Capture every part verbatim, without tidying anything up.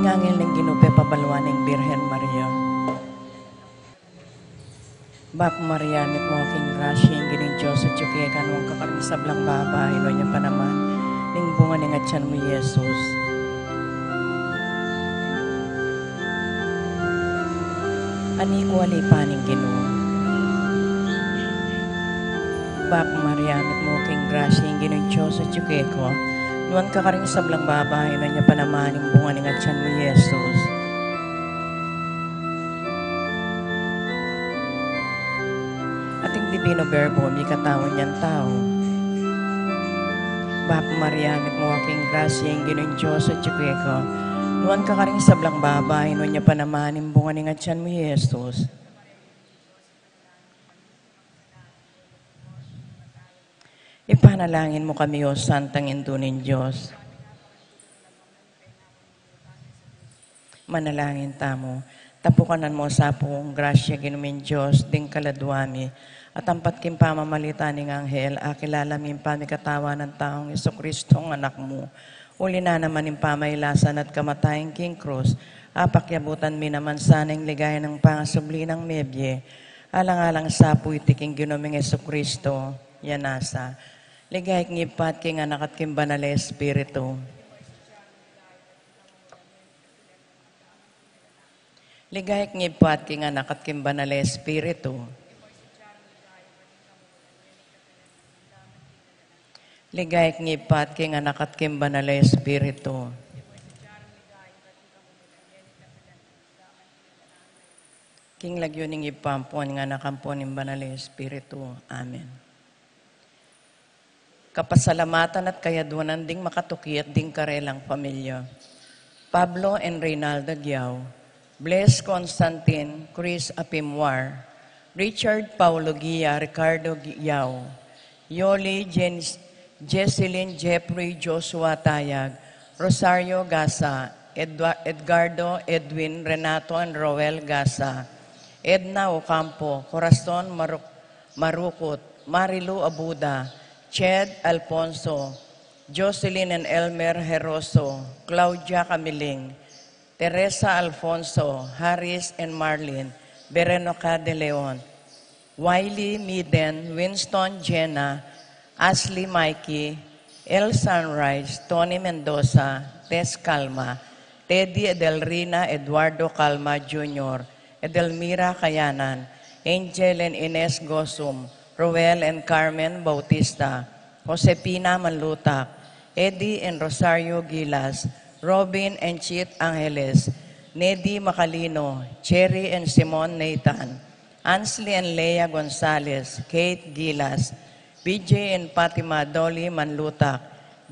Anghel ning Ginu pepabaluan ing Birhen Maria. Bapu Maria, mitmu ka king grasya, ing Ginung Dios atyu keka, nuan ka karing sablang babai, nuan ya pa naman ing bunga ning atyan mu, i Jesus. Ani ku ali pa ning Ginu. Bapu Maria, mitmu ka king grasya, ing Ginung Dios atyu keka, nuan ka karing sablang babai, nuan ya pa naman ing bunga ning atyan mu, i Jesus. At ing Divino Verbo, mikatau yang tau. Bapu Maria, mitmu ka king grasya, ing Ginung Dios atyu keka, nuan ka karing sablang babai, nuan ya pa naman ing bunga ning atyan mu, i Jesus. Ipanalangin mu kami, O Santang Indu ning Dios. Manalangin tamu. Tapukanan mu sa pu king grasya, Ginu ming Dios, ding kaladua mi, at ampat king pamamalit ning anghel, akilala mi ing pamikatawan nang taung Jesucristo, ing Anak mu. Uli na naman ning pamailasan at kamatayan king krus, apakyabutan mi naman sana ing ligaya nang pangasubli nang mebie. Alang-alang sa pu iti king Ginu ming Jesucristo, ya nasa. Ligaya king Ibpa at king Anak at king Banal a Espiritu. Ligaya king Ibpa at king Anak at king Banal a Espiritu. Ligaya king Ibpa at king Anak at king Banal a Espiritu. King lagyu ning Ibpa, ampo ning Anak, ampo ning Banal a Espiritu. Amen. Kapasalamatan at kayaduanan ding makatuki at ding karelang pamilya. Pablo and Reynalda Guiao, Bles Constantine, Chris Apimwar, Richard Paulo Guia, Ricardo Guiao, Yoli Jen-, Jesselyn Jeffrey Joshua Tayag, Rosario Gasa, Edwa-, Edgardo Edwin Renato and Roel Gasa, Edna Ocampo, Corazon Maru-, Marukut, Marilu Abuda, Ched Alfonso, Jocelyn and Elmer Heroso, Claudia Camiling, Teresa Alfonso, Harris and Marlin, Berenoka de Leon, Wiley Miden, Winston Jenna, Ashley Mikey, El Sunrise, Tony Mendoza, Tess Calma, Teddy Edelrina Eduardo Calma Junior, Edelmira Kayanan, Angel and Ines Gosum, Roel and Carmen Bautista, Josepina Manlutak, Eddie and Rosario Gilas, Robin and Chit Angeles, Nedy Macalino, Cherry and Simon Nathan, Ansley and Lea Gonzalez, Kate Gilas, B J and Fatima Dolly Manlutak,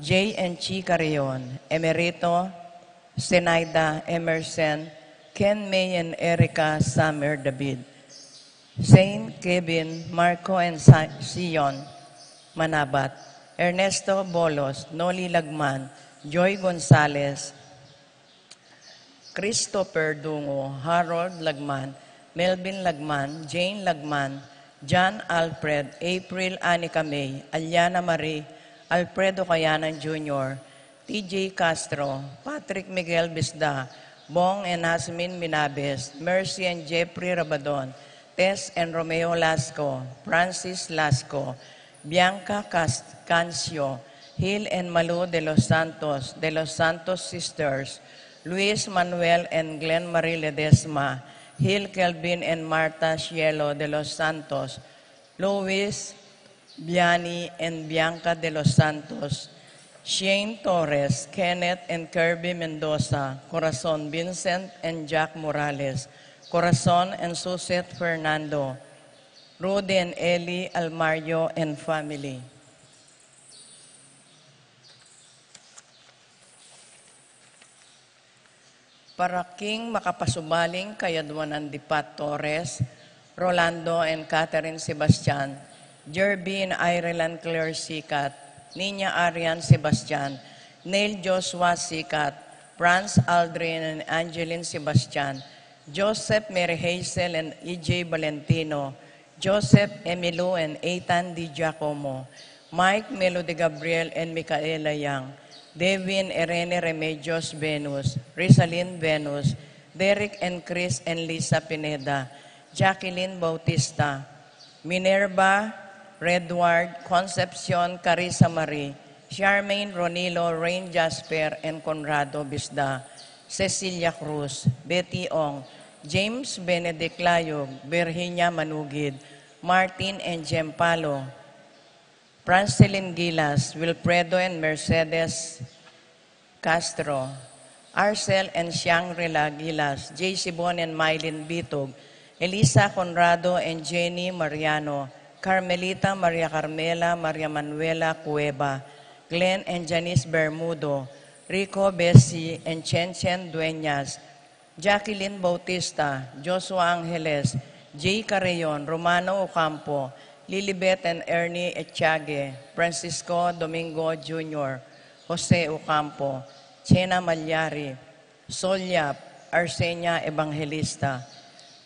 Jay and Chi Carrion, Emerito, Zenaida Emerson, Ken May and Erica Summer David, Saint Kevin, Marco and Sa-, Sion Manabat, Ernesto Bolos, Noli Lagman, Joy Gonzalez, Christopher Dungo, Harold Lagman, Melvin Lagman, Jane Lagman, John Alfred, April Anica May, Aliana Marie, Alfredo Kayanan Junior, T J Castro, Patrick Miguel Bisda, Bong and Asmin Minabes, Mercy and Jeffrey Rabadon, Tess and Romeo Lasco, Francis Lasco, Bianca Cas-, Cancio, Hil and Malu de los Santos, de los Santos Sisters, Luis Manuel and Glenn Marie Ledesma, Hil Kelvin and Martha Cielo de los Santos, Luis Biani and Bianca de los Santos, Shane Torres, Kenneth and Kirby Mendoza, Corazon Vincent and Jack Morales, Corazon and Suzette Fernando, Rudy and Ellie Almario and family. Para king makapasubaling kayaduanan di Pat Torres, Rolando and Catherine Sebastian, Jerby and Ireland Claire Sikat, Nina Arian Sebastian, Neil Joshua Sikat, Franz Aldrin and Angeline Sebastian, Joseph Mary Hazel and E J Valentino, Joseph Emilio and Ethan Di Giacomo, Mike Melo de Gabriel and Micaela Yang, Devin Irene Remedios Venus, Rizalin Venus, Derek and Chris and Lisa Pineda, Jacqueline Bautista, Minerva Redward, Concepcion Carissa Marie, Charmaine Ronilo, Rain Jasper and Conrado Bisda, Cecilia Cruz, Betty Ong, James Benedict Layug, Virginia Manugid, Martin and Jem Palo, Francelin Gilas, Wilfredo and Mercedes Castro, Arcel and Shangri-La Gilas, J C Bon and Mylene Bitug, Elisa Conrado and Jenny Mariano, Carmelita Maria Carmela Maria Manuela Cueva, Glenn and Janice Bermudo, Rico Bessie and Chen Chen Dueñas, Jacqueline Bautista, Joshua Angeles, Jay Carreon, Romano Ocampo, Lilibet and Ernie Echage, Francisco Domingo Junior, Jose Ocampo, Chena Malyari, Sol Yap, Arsenia Evangelista,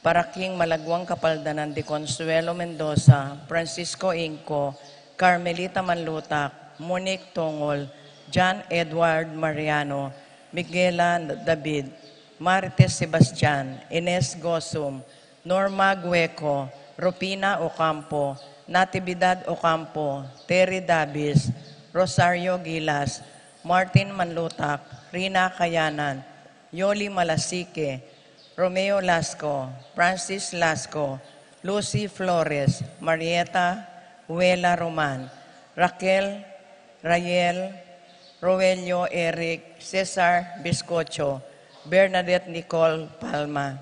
para king malagwang kapaldanan di Consuelo Mendoza, Francisco Inco, Carmelita Manlutak, Monique Tongol, John Edward Mariano, Miguela David, Marites Sebastian, Ines Gosum, Norma Gueco, Rufina Ocampo, Natividad Ocampo, Terry Davis, Rosario Gilas, Martin Manlutak, Rina Kayanan, Yoli Malasique, Romeo Lasco, Francis Lasco, Lucy Flores, Marieta Huela Roman, Raquel, Rayel, Roelio Eric, Cesar Biscocho, Bernadette Nicole Palma.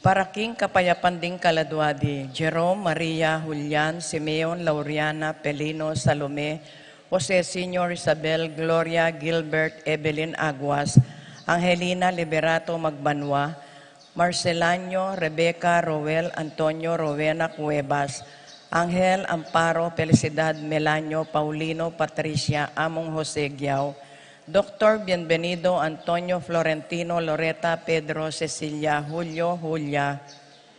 Para king kapayapan ding kaladua di Jerome, Maria, Julian, Simeon, Lauriana, Pelino, Salome, Jose Senior, Isabel, Gloria, Gilbert, Evelyn Aguas, Angelina Liberato Magbanua, Marcelano, Rebecca, Roel, Antonio, Rowena Cuevas, Angel, Amparo, Felicidad, Melanio, Paulino, Patricia, Among Jose Giao, Doctor Bienvenido, Antonio, Florentino, Loreta, Pedro, Cecilia, Julio, Julia,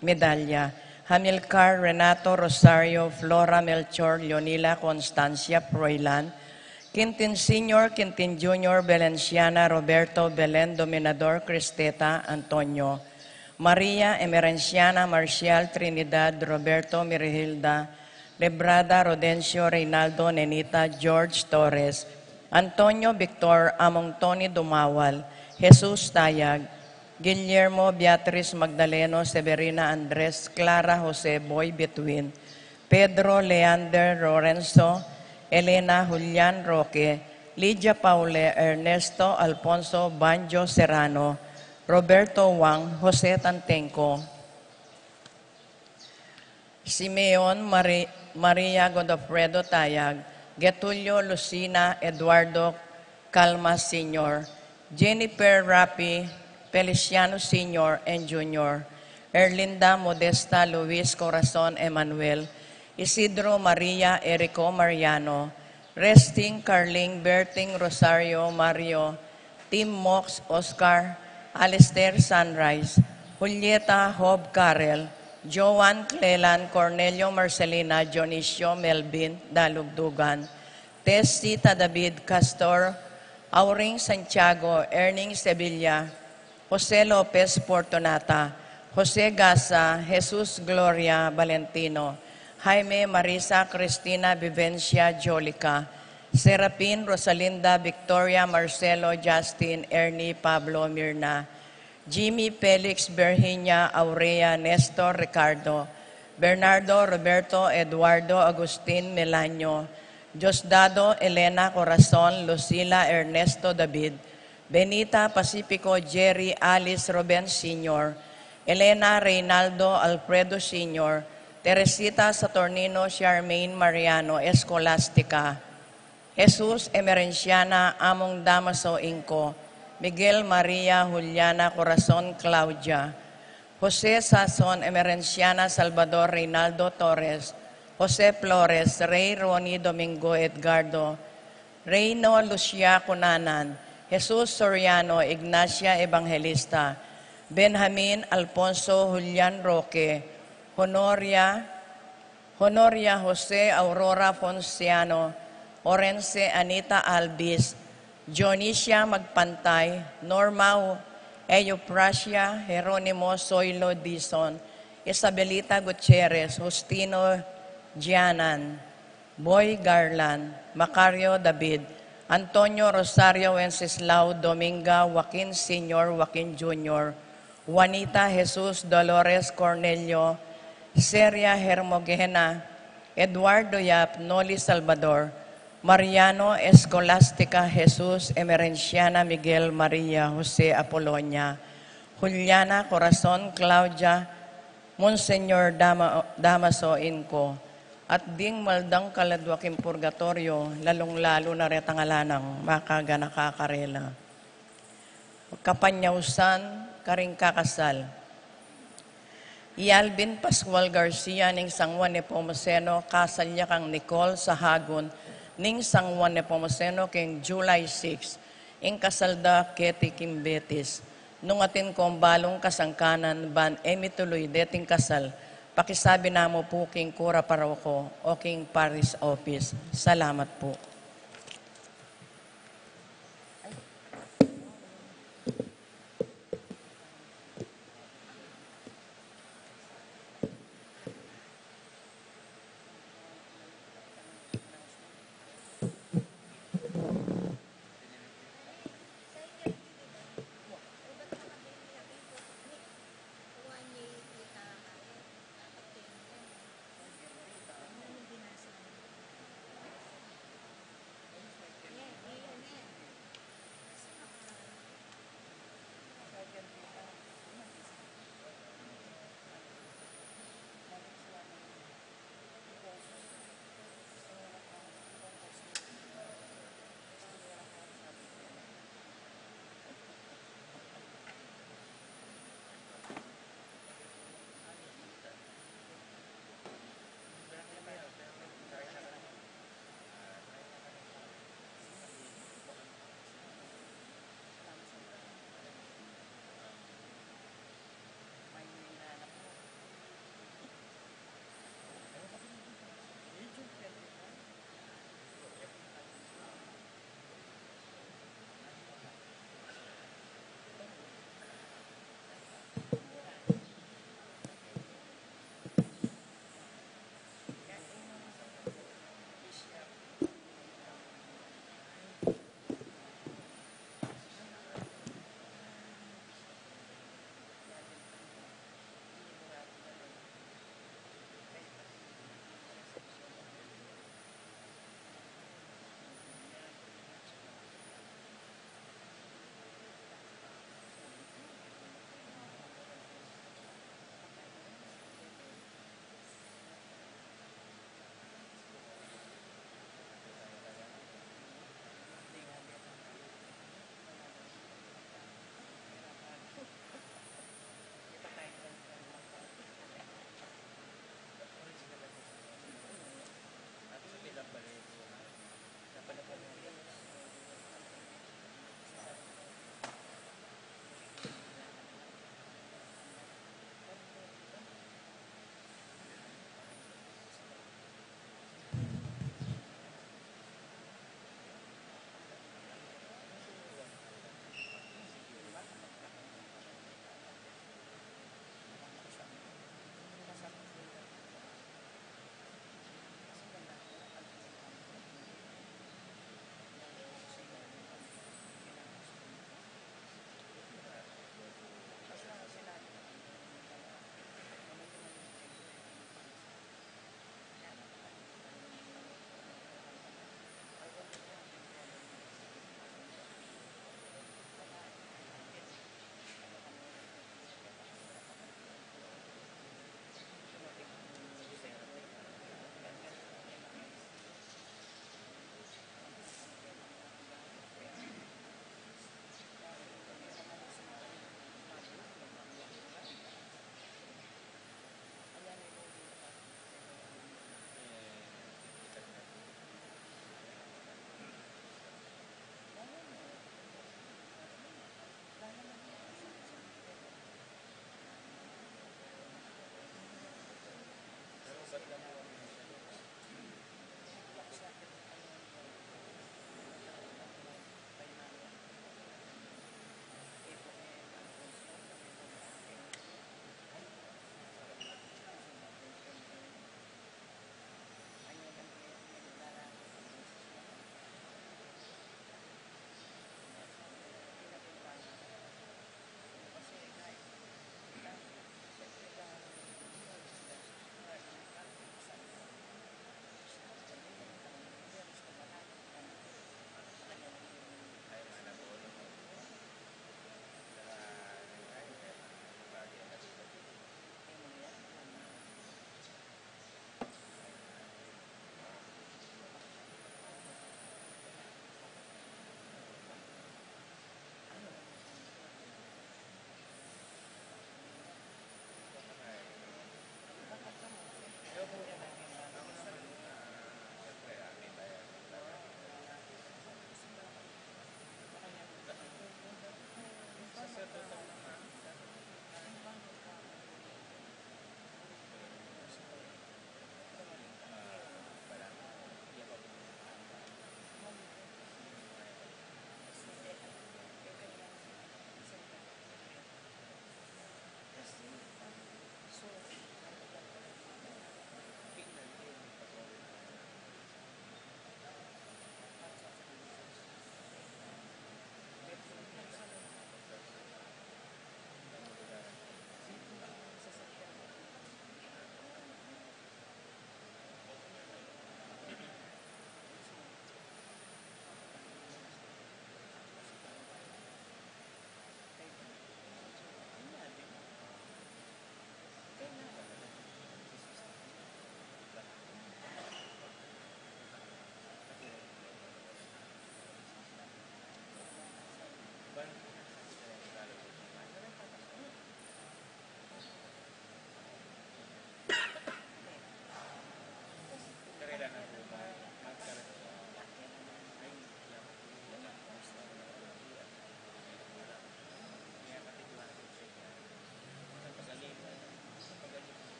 Medalla, Hamilcar, Renato, Rosario, Flora, Melchor, Leonila, Constancia, Froilan, Quintin Senior, Quintin Junior, Valenciana, Roberto, Belen, Dominador, Cristeta, Antonio, Maria, Emerenciana, Marcial, Trinidad, Roberto, Mirihilda, Lebrada, Rodencio, Reynaldo, Nenita, George Torres, Antonio, Victor, Among Tony Dumawal, Jesus Tayag, Guillermo, Beatriz, Magdaleno, Severina, Andres, Clara, Jose, Boy, Between, Pedro, Leander, Lorenzo, Elena, Julian, Roque, Lydia, Paule, Ernesto, Alfonso, Banjo, Serrano, Roberto, Wang, Jose Tantenco, Simeon, Mari-, Maria Godofredo Tayag, Getulio, Lucina, Eduardo, Calma Senior, Jennifer, Rapi, Feliciano Senior and Junior, Erlinda, Modesta, Luis, Corazon, Emmanuel, Isidro, Maria, Erico, Mariano, Resting, Carling, Berting, Rosario, Mario, Tim, Mox, Oscar, Alistair, Sunrise, Julieta, Hob, Karel, Joan, Clelan, Cornelio, Marcelina, Dionisio, Melvin, Dalugdugan, Tess, Tita, David, Castor, Auring, Santiago, Erning, Sevilla, Jose Lopez, Fortunata, Jose Gasa, Jesus, Gloria, Valentino, Jaime, Marisa, Cristina, Vivencia, Jolica, Serapin, Rosalinda, Victoria, Marcelo, Justin, Ernie, Pablo, Mirna, Jimmy, Felix, Virginia, Aurea, Nestor, Ricardo, Bernardo, Roberto, Eduardo, Agustin, Melanio, Diosdado, Elena, Corazon, Lucila, Ernesto, David, Benita, Pacifico, Jerry, Alice, Ruben Senior, Elena, Reynaldo, Alfredo Senior, Teresita, Saturnino, Charmaine, Mariano, Escolastica, Jesus, Emerenciana, Among Damaso, Inco, Miguel, Maria, Juliana, Corazon, Claudia, Jose, Sason, Emerenciana, Salvador, Reynaldo, Torres, Jose, Flores, Rey, Ronnie, Domingo, Edgardo, Reino, Lucia, Cunanan, Jesus, Soriano, Ignacia, Evangelista, Benjamin, Alfonso, Julian, Roque, Honoria, Honoria, Jose, Aurora, Fonciano, Orense Anita Albis, Dionisia Magpantay, Norma Euprasia Jeronimo Soylo Dizon, Isabelita Gutierrez, Justino Gianan, Boy Garland, Macario David, Antonio Rosario Wenceslao Dominga, Joaquin Senior, Joaquin Junior, Juanita Jesus Dolores Cornelio, Seria Hermogena, Eduardo Yap, Noli Salvador, Mariano Escolastica Jesus, Emerenciana Miguel Maria Jose Apolonia, Juliana Corazon, Claudia Monseñor Dama-, Damaso Inco, at ding maldang kaladwa king purgatoryo, lalung-lalu na retang ala nang makaganaka karela. Kapanyausan karing kakasal. I Alvin Pascual Garcia ning San Juan Nepomuceno, kasal ya kang Nicole Sahagun ning San Juan Nepomuceno king July six, ing kasal da keti king Betis. Nung atin kong balung kasangkanan ban e mituluy deting kasal, pakisabi na mu pu king kura paroko o king parish office. Salamat pu.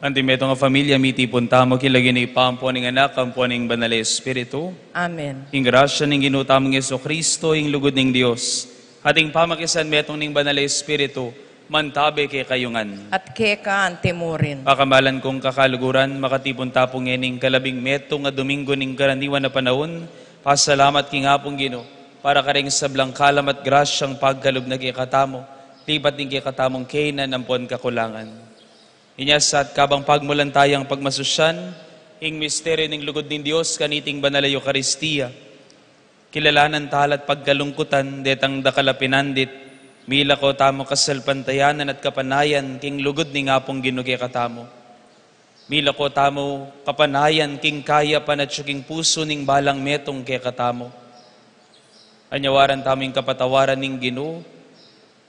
Anti metung a familia, mitipun tamu king lagyu ning Ibpa, ampo ning Anak, ampo ning Banal a Espiritu. Amen. Ing grasya ning Ginu tamung Jesucristo, ing lugud ning Dios, at ing pamakisan metung ning Banal a Espiritu, mantabe kekayu ngan. At keka antimurin. Pakamalan kung kakaluguran, makatipun ta pu ngening kalabing metung a Domingo ning karaniwan a panaun, pasalamat king Apung Ginu, para karing sablang kalam at grasyang pagkalub na kekatamu, lipat ding kekatamung kainan ampon kakulangan. Inya sa at kabang pagmulan tayang pagmasusyan ing misteryu ning lugud ning Dios kaniting banal a Eukaristia, kilalanan tala at pagkalungkutan detang dakal a pinandit, milako tamu kasalpantayanan at kapanayan king lugud ning Apung Ginu kekatamu. Milako tamu kapanayan king kayapan at king pusu ning balang metung kekatamu. Anyawaran tamu ing kapatawaran ning Ginu,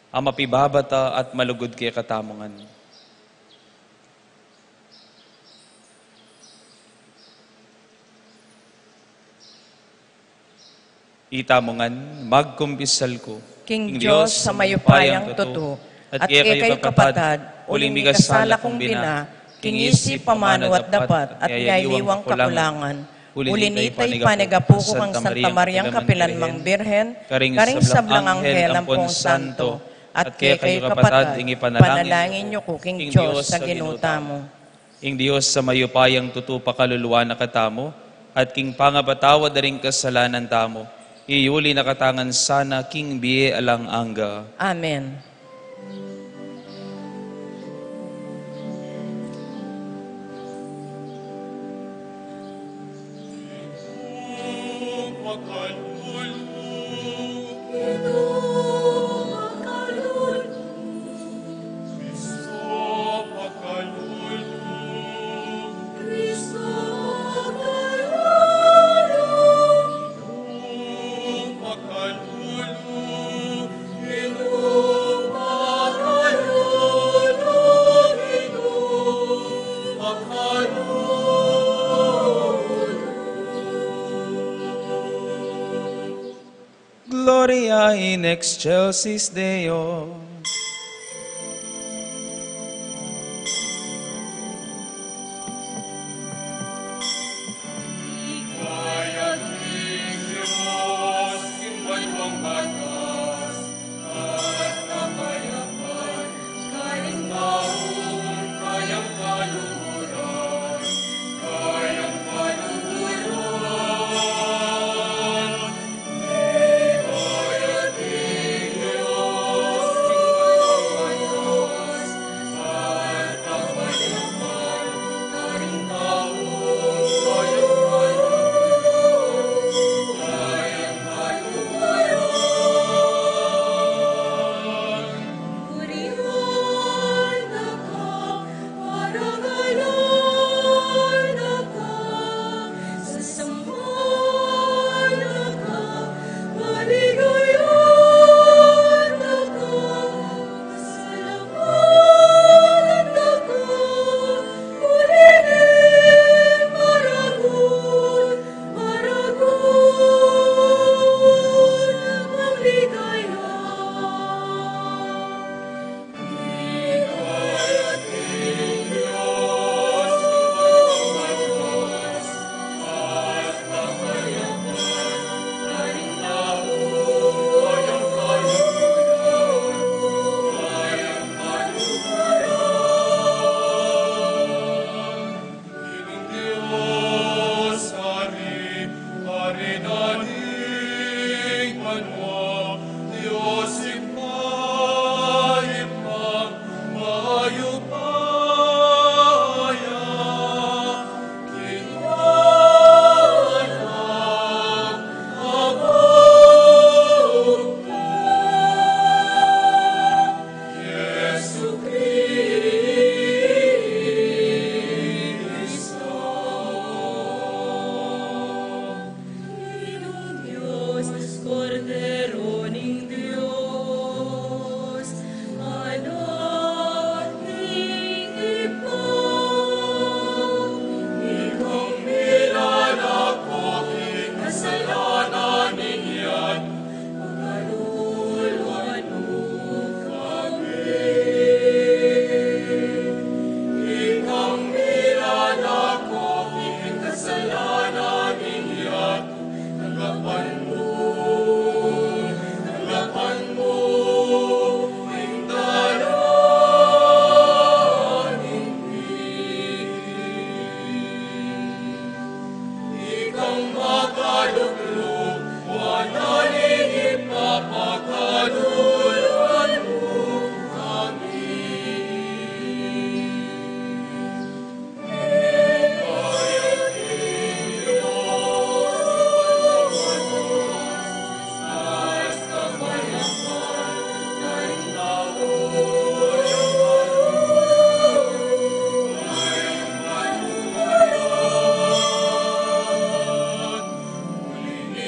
a mapibabata at malugud kekatamu ngan. Itamu ngan, magkumpisal ku king Dios a mayupayang tutu, at kekayu kapatad, uling mikasala kung bina, king isip, pamanu at dapat, at ing aliwang kakulangan. Uli nita, ipanigapu ku kang Santa Mariang kapilan mang Birhen, karing sablang anghel ampong santo, at kekayu kapatad, ipanalangin yu ku king Dios a Ginu tamu. Ing Dios a mayupayang tutu pakaluluan na katamu, at king pangapatawad da ring kasalanan tamu, iyuli na katamu ngan sana king bie alang angga. Amen. Gloria in excelsis Deo.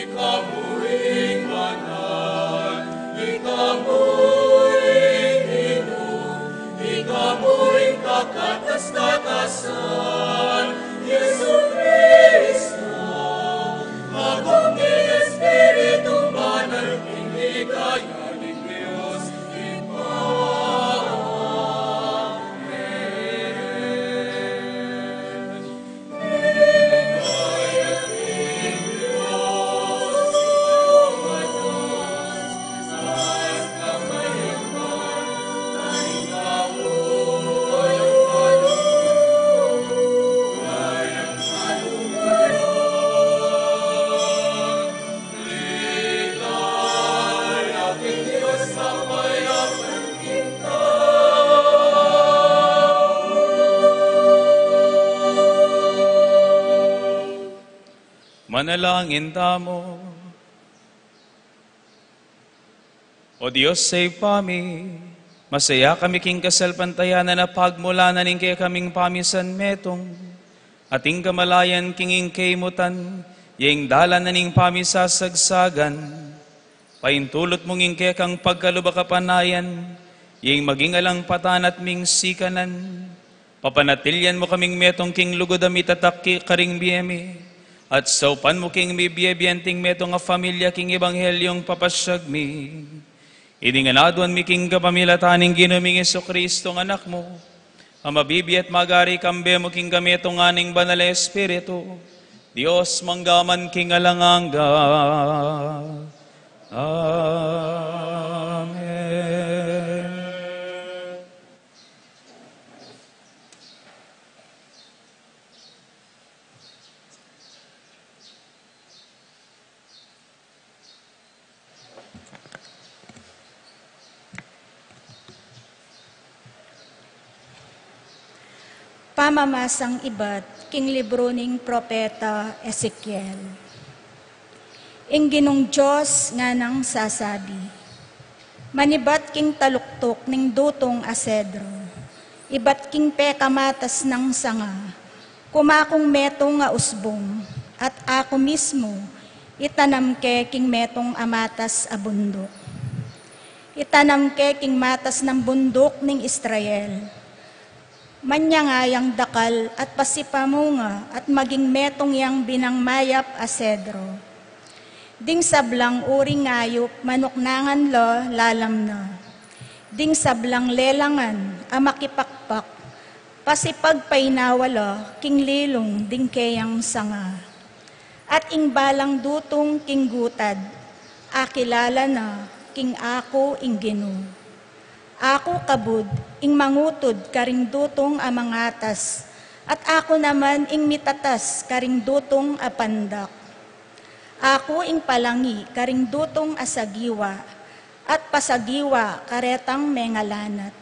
Ikamu ing banal, ikamu ing inum, ikamu ing kakatas-katasan, Jesucristo, agung ning Espiritu Banal, king ligaya ning Dios Ibpa. Amen. Manalangin tamu. O Dios a Ibpa mi, masaya kami king kasalpantayanan a pagmulan na ning kekaming pamisanmetung, ating kamalayan king ing kaimutan, ya ing dalan na ning pamisasagsagan. Paintulut mu ing kekang pagkalub a kapanayan, ya ing maging alang patan at ming sikanan. Papanatilian mu kaming metung king lugud a mitatak ki karing bie mi, at saupan mu king mibie-bie anting metung a familia king ebanghelyung papasyag mi. Iti ngan aduan mi king kapamilatan ning Ginu ming Jesucristo a Anak mu, a mabibie at magari kambe mu king kametungan ning Banal a Espiritu, Dios mangga man king alang angga. Amen. Pamamasang ibat king libru ning propeta Ezekiel. Ing Ginung Dios ngana nang sasabi, manibat king taluktuk ning dutung a sedro, ibat king pekamatas nang sanga, kumakung metung a usbung, at aku mismu itanam ke king metung a matas a bunduk. Itanam ke king matas nang bunduk ning Israel. Manyang ayang dakal at pasipamunga at maging metung yang binang mayap a sedro. Ding sablang uring ayup manuknangan la lalam na. Ding sablang lelangan a makipakpak, pasipagpainawa la king lilung ding keyang sanga. At ing balang dutung king gutad, akilala na king aku ing Ginu. Aku kabud ing mangutud karing dutung a mangatas, at aku naman ing mitatas karing dutung a pandak. Aku ing palangi karing dutung a sagiwa, at pasagiwa karetang mengalanat.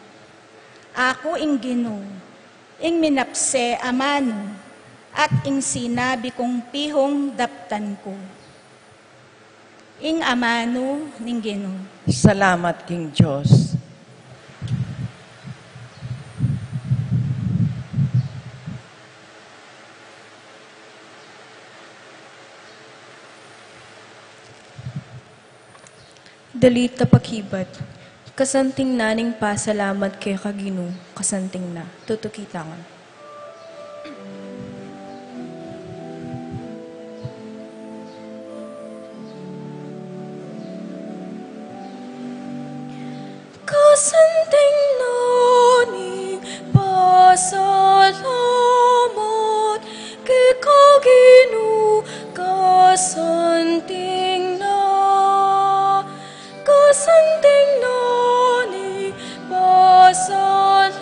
Aku ing Ginu, ing minapse a manu, at ing sinabi kung pihung daptan ku. Ing amanu ning Ginu. Salamat king Dios. Dalit a pakibat. Kasanting na ning pasalamat keka Ginu, kasanting na. Tutuki tamu ngan. Kasanting na ning pasalamat keka Ginu, kasanting na. Kasanting na ning pasalamat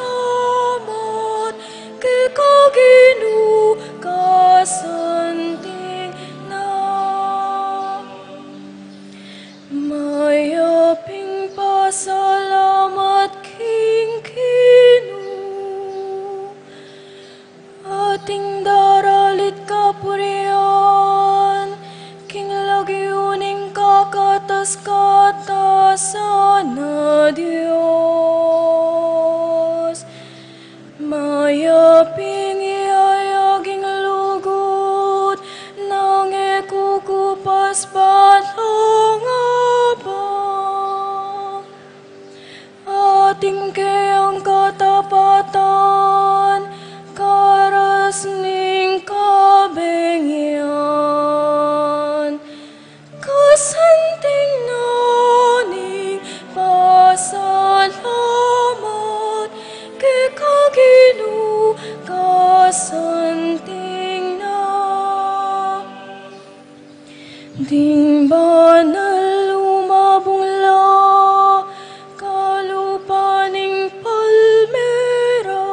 Katasan a Dios, mayap ing iyayag ing lugud nang e kukupas balang abang. Atin ke ing katapatan, karas ning kabengyan, kasanting na ning pasalamat keka Ginu, kasanting na. Ding banal lumabung la kalupa ning palmera,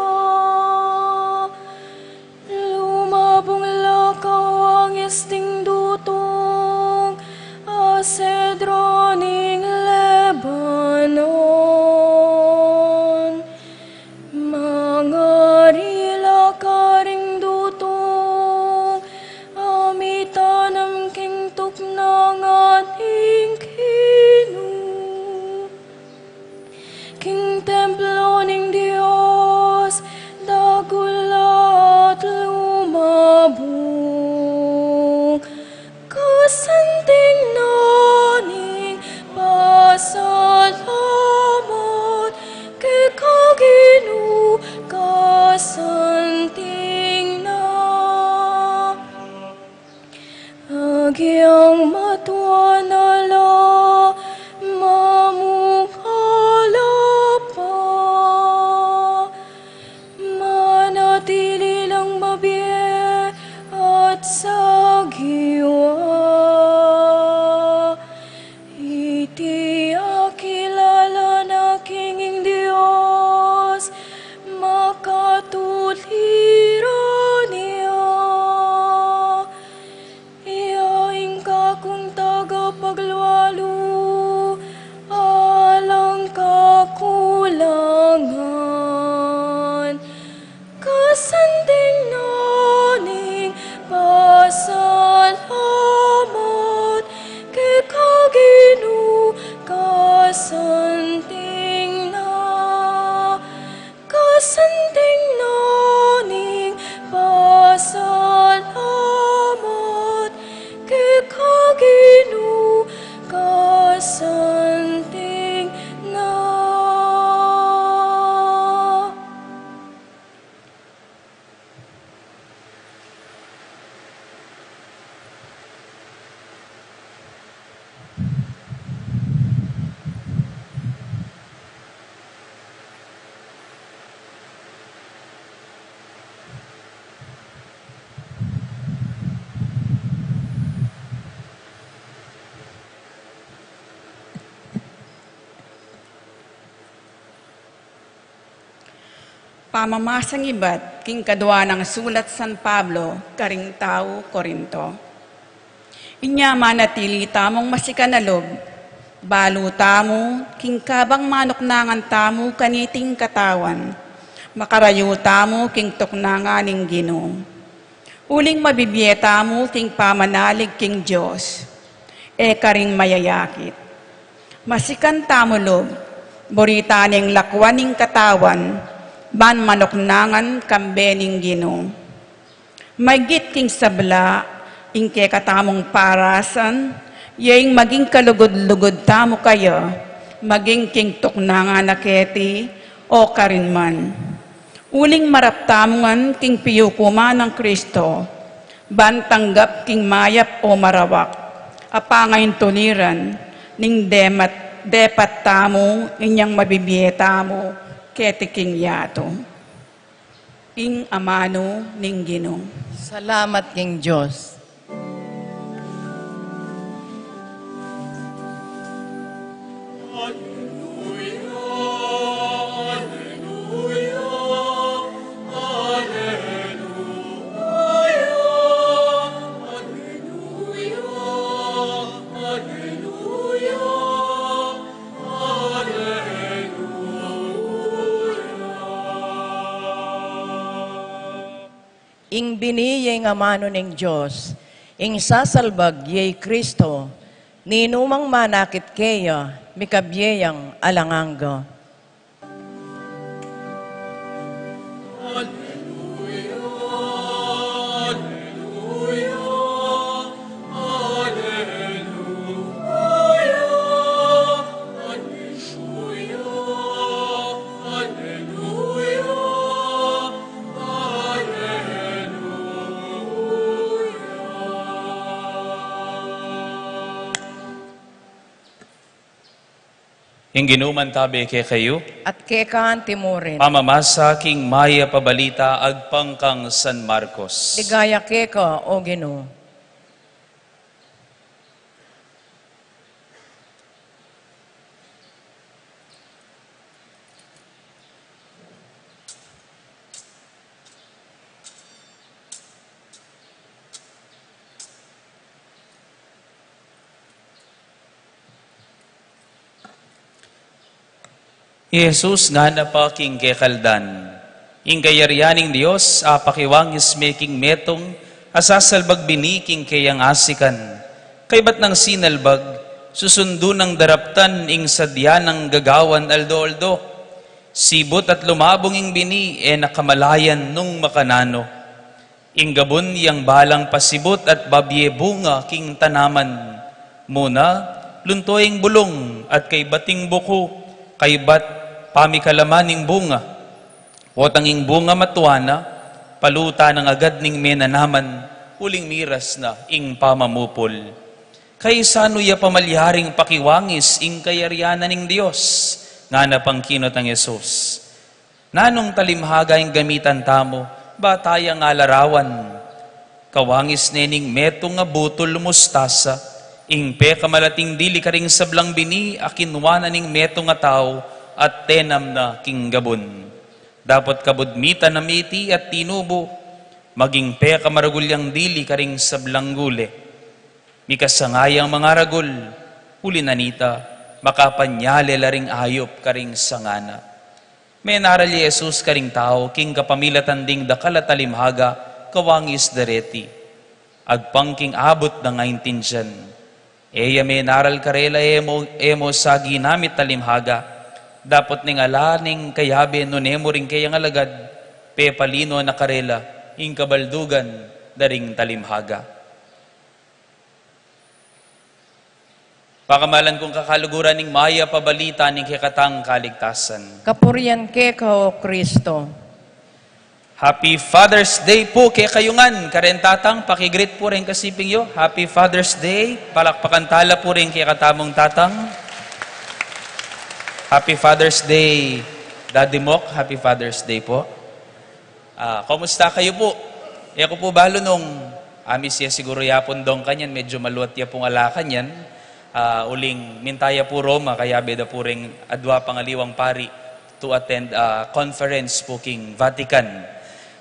lumabung la kawangis ding dutung, a sedro ning Lebanon. Mangari la karing dutung a mitanam king tuknangan ning Ginu, king templo ning Dios, dakul at lumabung, kasanting na ning pasalamat keka Ginu, kasanting na. Agyang matua na la, mamung ala pa, manatili lang mabie at sagiwa. Iti akilala na king ing Dios, makatuliran ya. Iya ing kakung tagapaglualu, alang kakulangan. Kasanting na ning pasalamat keka Ginu, kasanting na. Kasanting na ning pasalamat keka Ginu, kasanting na. Pamamasang ibat king kadua nang sulat San Pablo karing tau Corinto. Inya manatili tamung masikan a lub, balu tamu king kabang manuknangan tamu kaniting katawan, makarayu tamu king tuknangan ning Ginu. Uling mabibie tamu king pamanalig king Dios, e karing mayayakit. Masikan tamu lub, buri ta neng lakwan ing katawan, ban manuknangan kambe ning Ginu. Maygit king sabla, ing kekatamung parasan, ya ing maging kalugud-lugud tamu kaya, maging king tuknangan na keti, o karin man. Uling marap tamu ngan king piyukuman nang Kristo, ban tanggap king mayap o marawak a pangaintuliran ning demat, depat tamu inyang mabibie tamu keti king yatu. Ing amanu ning Ginu. Salamat king Dios. Ing bini ya ing amanu ning Dios, ing sasalbag ya i Kristo, Ninumang manakit keya, mikabie yang alang angga. Ing Ginu mantabe kekayu. At keka antimurin. Pamamasa king Mayap a Balita agpang kang San Marcos. Ligaya keka, O Ginu. I Jesus ngana pa king kekaldan, ing kayarian ning Dios apakiwangis me king metung a sasalbag bini king keyang asikan. Kaybat nang sinalbag, susundu nang daraptan ing sadya nang gagawan aldo-aldo. Sibut at lumabung ing bini, e na kamalayan nung makananu. Ing gabun yang balang pasibut at babie bunga king tanaman. Muna, lunto ing bulung at kaybat ing buku, kaybat pamikalaman ing bunga. Potang ing bunga matua na, palutan na agad ning menanaman, uling miras na ing pamamupul. Kaisanu ya pamalyaring pakiwangis ing kayarian na ning Dios? Ngana pang kinot nang Jesus. Nanung talimhaga ing gamitan tamu, ba taya nga larawan? Kawangis ne ning metung a butul mustasa, ing pekamalating dili karing sablang bini a kinwa na ning metung a tau at tenam na king gabun. Dapot kabud mitanam iti at tinubu, maging pekamaragul yang dili karing sablang gule. Mikasanga yang mangaragul, uli na nita, makapanyale la ring ayup karing sanga na. Menaral i Jesus karing tau king kapamilatan ding dakal a talimhaga, kawangis da reti. Agpang king abut da nga intindian. E ya menaral karela, e mu, e mu sa ginamit talimhaga. Dapot ning ala ning kayabe nune mu ring keyang alagad, pepalino na karela ing kabaldugan da ring talimhaga. Pakamalan kung kakaluguran ning Mayap a Balita ning kekatang kaligtasan. Kapurian keka, O Kristo. Happy Father's Day pu kekayu ngan. Karen tatang, paki-greet pu ring kasiping yu. Happy Father's Day. Palakpakan tala pu ring kekatamung tatang. Happy Father's Day, Daddy Mok. Happy Father's Day pu. Ah, kumusta kayu pu? E ku pu balu nung amis ya siguru yapun dong kanyan, medyu maluat ya pung ala kanyan. Ah, uling minta ya pu Roma, kayabe da pu ring adwa pang aliwang pari to attend, ah, conference pu king Vatican.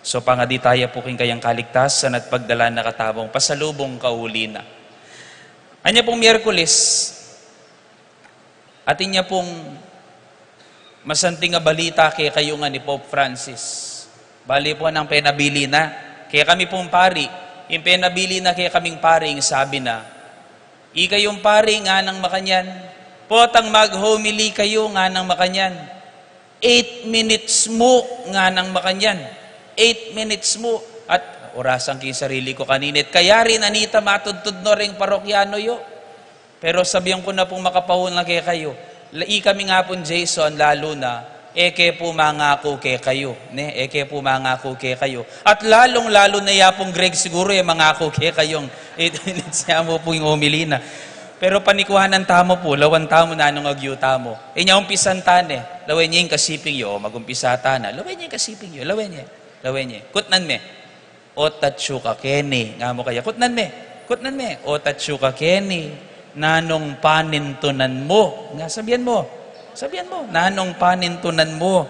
So, pangadi taya pu king kayang kaligtasan at pagdalan na katamung pasalubung kauli na. Anya pung Miyerkules, atin ya pung masanting a balita kekayu ngan i Pope Francis. Bale pu nang penabili na. Kekami pung pari, ing penabili na kekaming pari, ing sabi na, "Ikayung pari," nganang makanyan, "potang mag-homily kayu," nganang makanyan, "eight minutes mu," nganang makanyan. "Eight minutes mu." At orasan ku ing sarili ku kanina, kayari na nita matudtud no ring parokyano yu. Pero sabian ku na pung makapauna kekayu, la-, ikami nga pung Jason, lalu na, e ke pu mangaku kekayu, ne? E ke pu mangaku kekayu. At lalung-lalu na ya pung Greg siguru, e mangaku kekayung eight minutes ya mu pu ing homily na. Pero panikuanan tamu pu, lawan tamu nanung agyu tamu. Inya umpisan ta ne, lawen ye ing kasiping yu, o magumpisa ta na, lawen ye ing kasiping yu, lawen ye, lawen ye. Kutnan me. "O tatsu ka keni," nga mu kaya. Kutnan me, kutnan me. "O tatsu ka keni, nanung panintunan mu?" Nga, sabian mu. Sabian mu, "Nanung panintunan mu?"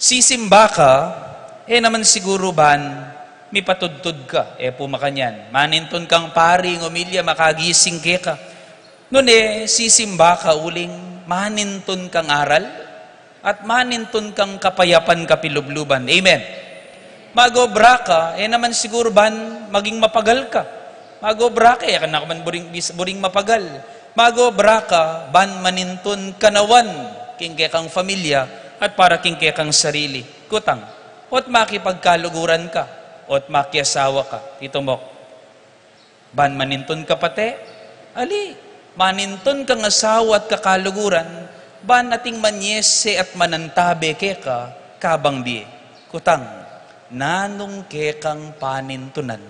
Sisimba ka, e naman siguru ban mipatudtud ka, e pu makanyan. Manintun kang pari, ngumilya, makagising keka. Nune, sisimba ka uling manintun kang aral at manintun kang kapayapan kapilubluban. Amen. Mag-obra ka, e naman siguru ban maging mapagal ka. Mag-obra ka, e ka na man buring, bis-, buring mapagal. Mag-obra ka, ban manintun kanawan, king kekang familia, at para king kekang sarili. Kutang, ot makipagkaluguran ka, ot makiasawa ka. Itumok. Ban manintun ka pate, ali, manintun kang asawa at kakaluguran, ban ating manyese at manantabe keka, kabang bie. Kutang, nanung kekang panintunan.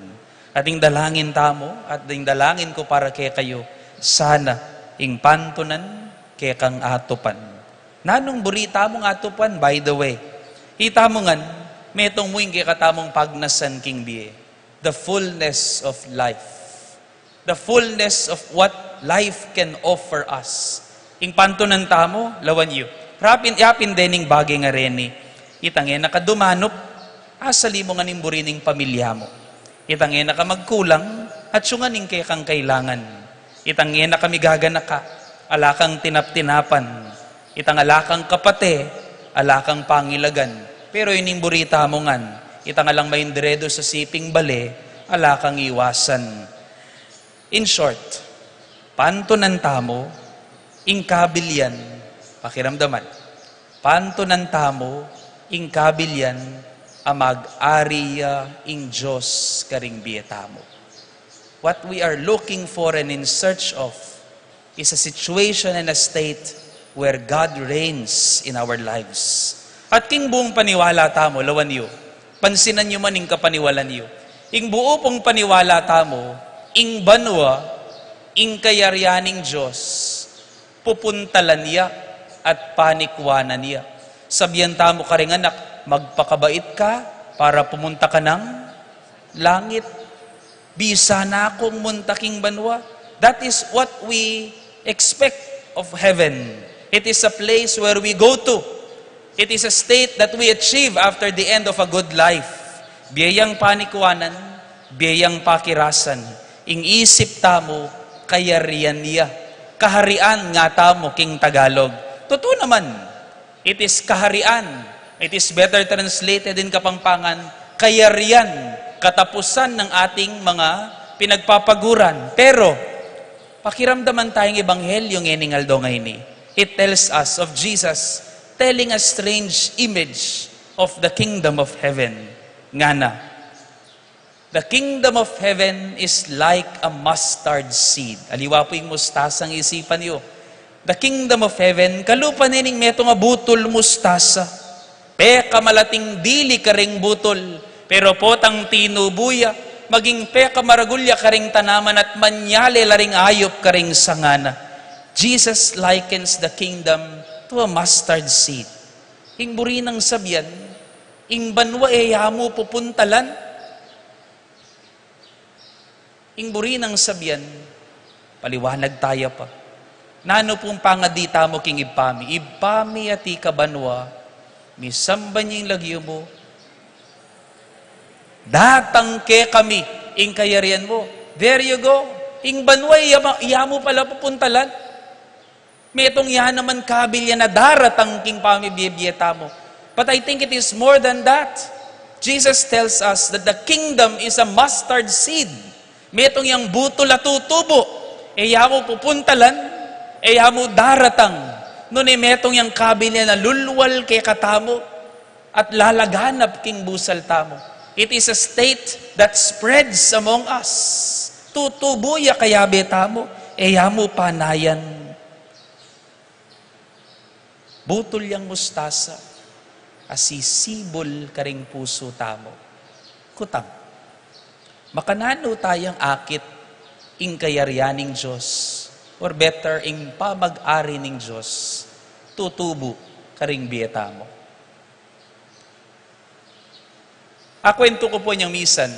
Ating dalangin tamu, at ating dalangin ku para kekayu, sana ing pantunan kekang atupan. Nanung buri tamung atupan, by the way. Ita mu ngan, metung mu ing kekatamung pagnasan king bie. The fullness of life. The fullness of what life can offer us. Ing pantunan tamu, lawan yu. Rapin, yapin dening bage nga reni. Itang e na ka dumanup, asali mu ngan ing buri ning pamilya mu. Itang e na ka magkulang, atyu ngan ing kekang kailangan. Itang e na ka migaganaka, ala kang tinap-tinapan. Itang ala kang kapate, ala kang pangilagan. Pero ining buri tamu ngan, itang alang maindredo sa siping bale, ala kang iwasan. In short, pantunan tamu, ing kabilyan, pakiramdaman. Pantunan tamu, ing kabilyan, a mag-ari ya ing Dios karing bie tamu. What we are looking for and in search of is a situation and a state where God reigns in our lives. At king buung paniwala tamu, lawan yu, pansinan yu man ing kapaniwalan yu. Ing buu pung paniwala tamu, ing banua, ing kayarian ning Dios, pupuntalan ya, at panikwanan ya. Sabian tamu karing anak, magpakabait ka, para pumunta ka ng langit. Bisa na kung munta king banua. That is what we expect of heaven. It is a place where we go to. It is a state that we achieve after the end of a good life. Bie yang panikwanan, bie yang pakirasan. Ing isip tamu, kayarian ya. Kaharian nga tamu king Tagalog. Tutu naman, it is kaharian. It is better translated in Kapampangan, kayarian, katapusan ng ating mga pinagpapaguran. Pero, pakiramdaman taya ing ebanghelyo ngening aldo ngeni. It tells us of Jesus telling a strange image of the kingdom of heaven. Ngana, "The kingdom of heaven is like a mustard seed." Aliwa pu ing mustasa, isipan yu. The kingdom of heaven, kalupa ne ning metung a butul mustasa. Pekamalating dili karing butul, pero potang tinubu ya, maging pekamaragul ya karing tanaman at manyale la ring ayup karing sanga na. Jesus likens the kingdom to a mustard seed. Ing buri nang sabian, ing banua e ya mu pupuntalan. Ing buri nang sabian, paliwanag taya pa. Nanu pung pangadi tamu king Ibpa mi? Ibpa mi, atiu ka banua, misamban ya ing lagyu mu. Datang kekami ing kayarian mu. There you go. Ing banua, e ya mu, e ya mu pala pupuntalan. Metung ya naman kabilyan a daratang king pamibie-bie tamu. But I think it is more than that. Jesus tells us that the kingdom is a mustard seed. Metung yang butul a tutubu. E ya mu pupuntalan, e ya mu daratang. Nune metung yang kabilyan a lulwal kekatamu at lalaganap king busal tamu. It is a state that spreads among us. Tutubu ya kayabe tamu, e ya mu panayan. Butul yang mustasa a sisibul karing pusu tamu. Kutang, makananu tayang akit ing kayarian ning Dios, or better, ing pamag-ari ning Dios tutubu karing bie tamu? Akwentu ku pu anyang misan,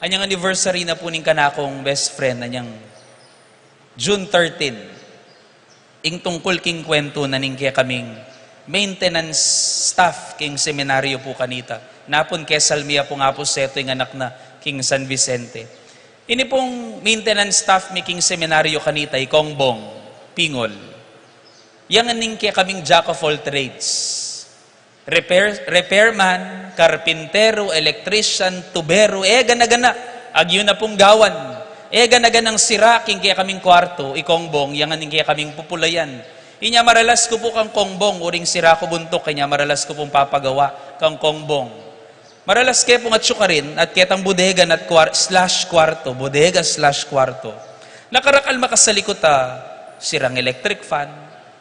anyang anniversary na pu ning kanakung best friend, anyang June thirteen. Ing tungkul king kwentu na ning kekaming maintenance staff king seminaryo pu kanita. Napun kesal mi ya pu nga pu setu ing anak na king San Vicente. Ini pung maintenance staff mi king seminaryo kanita, i Kong Bong Pingol. Yang aning kekaming jack of all trades. Repair, repairman, karpinteru, electrician, tubero, e gana-gana, agyu na pung gawan. E gana-ganang sira king kekaming kwartu, i Kongbong, yang aning kekaming pupulayan. Inya maralas ku pu kang Kongbong, uling sira ku buntuk, inya maralas ku pung papagawa kang Kongbong. Maralas ke pung atsu karin, at ketang bodega at kwar-, slash kwartu, bodega slash kwartu. Nakarakal makasalikut a, sirang electric fan,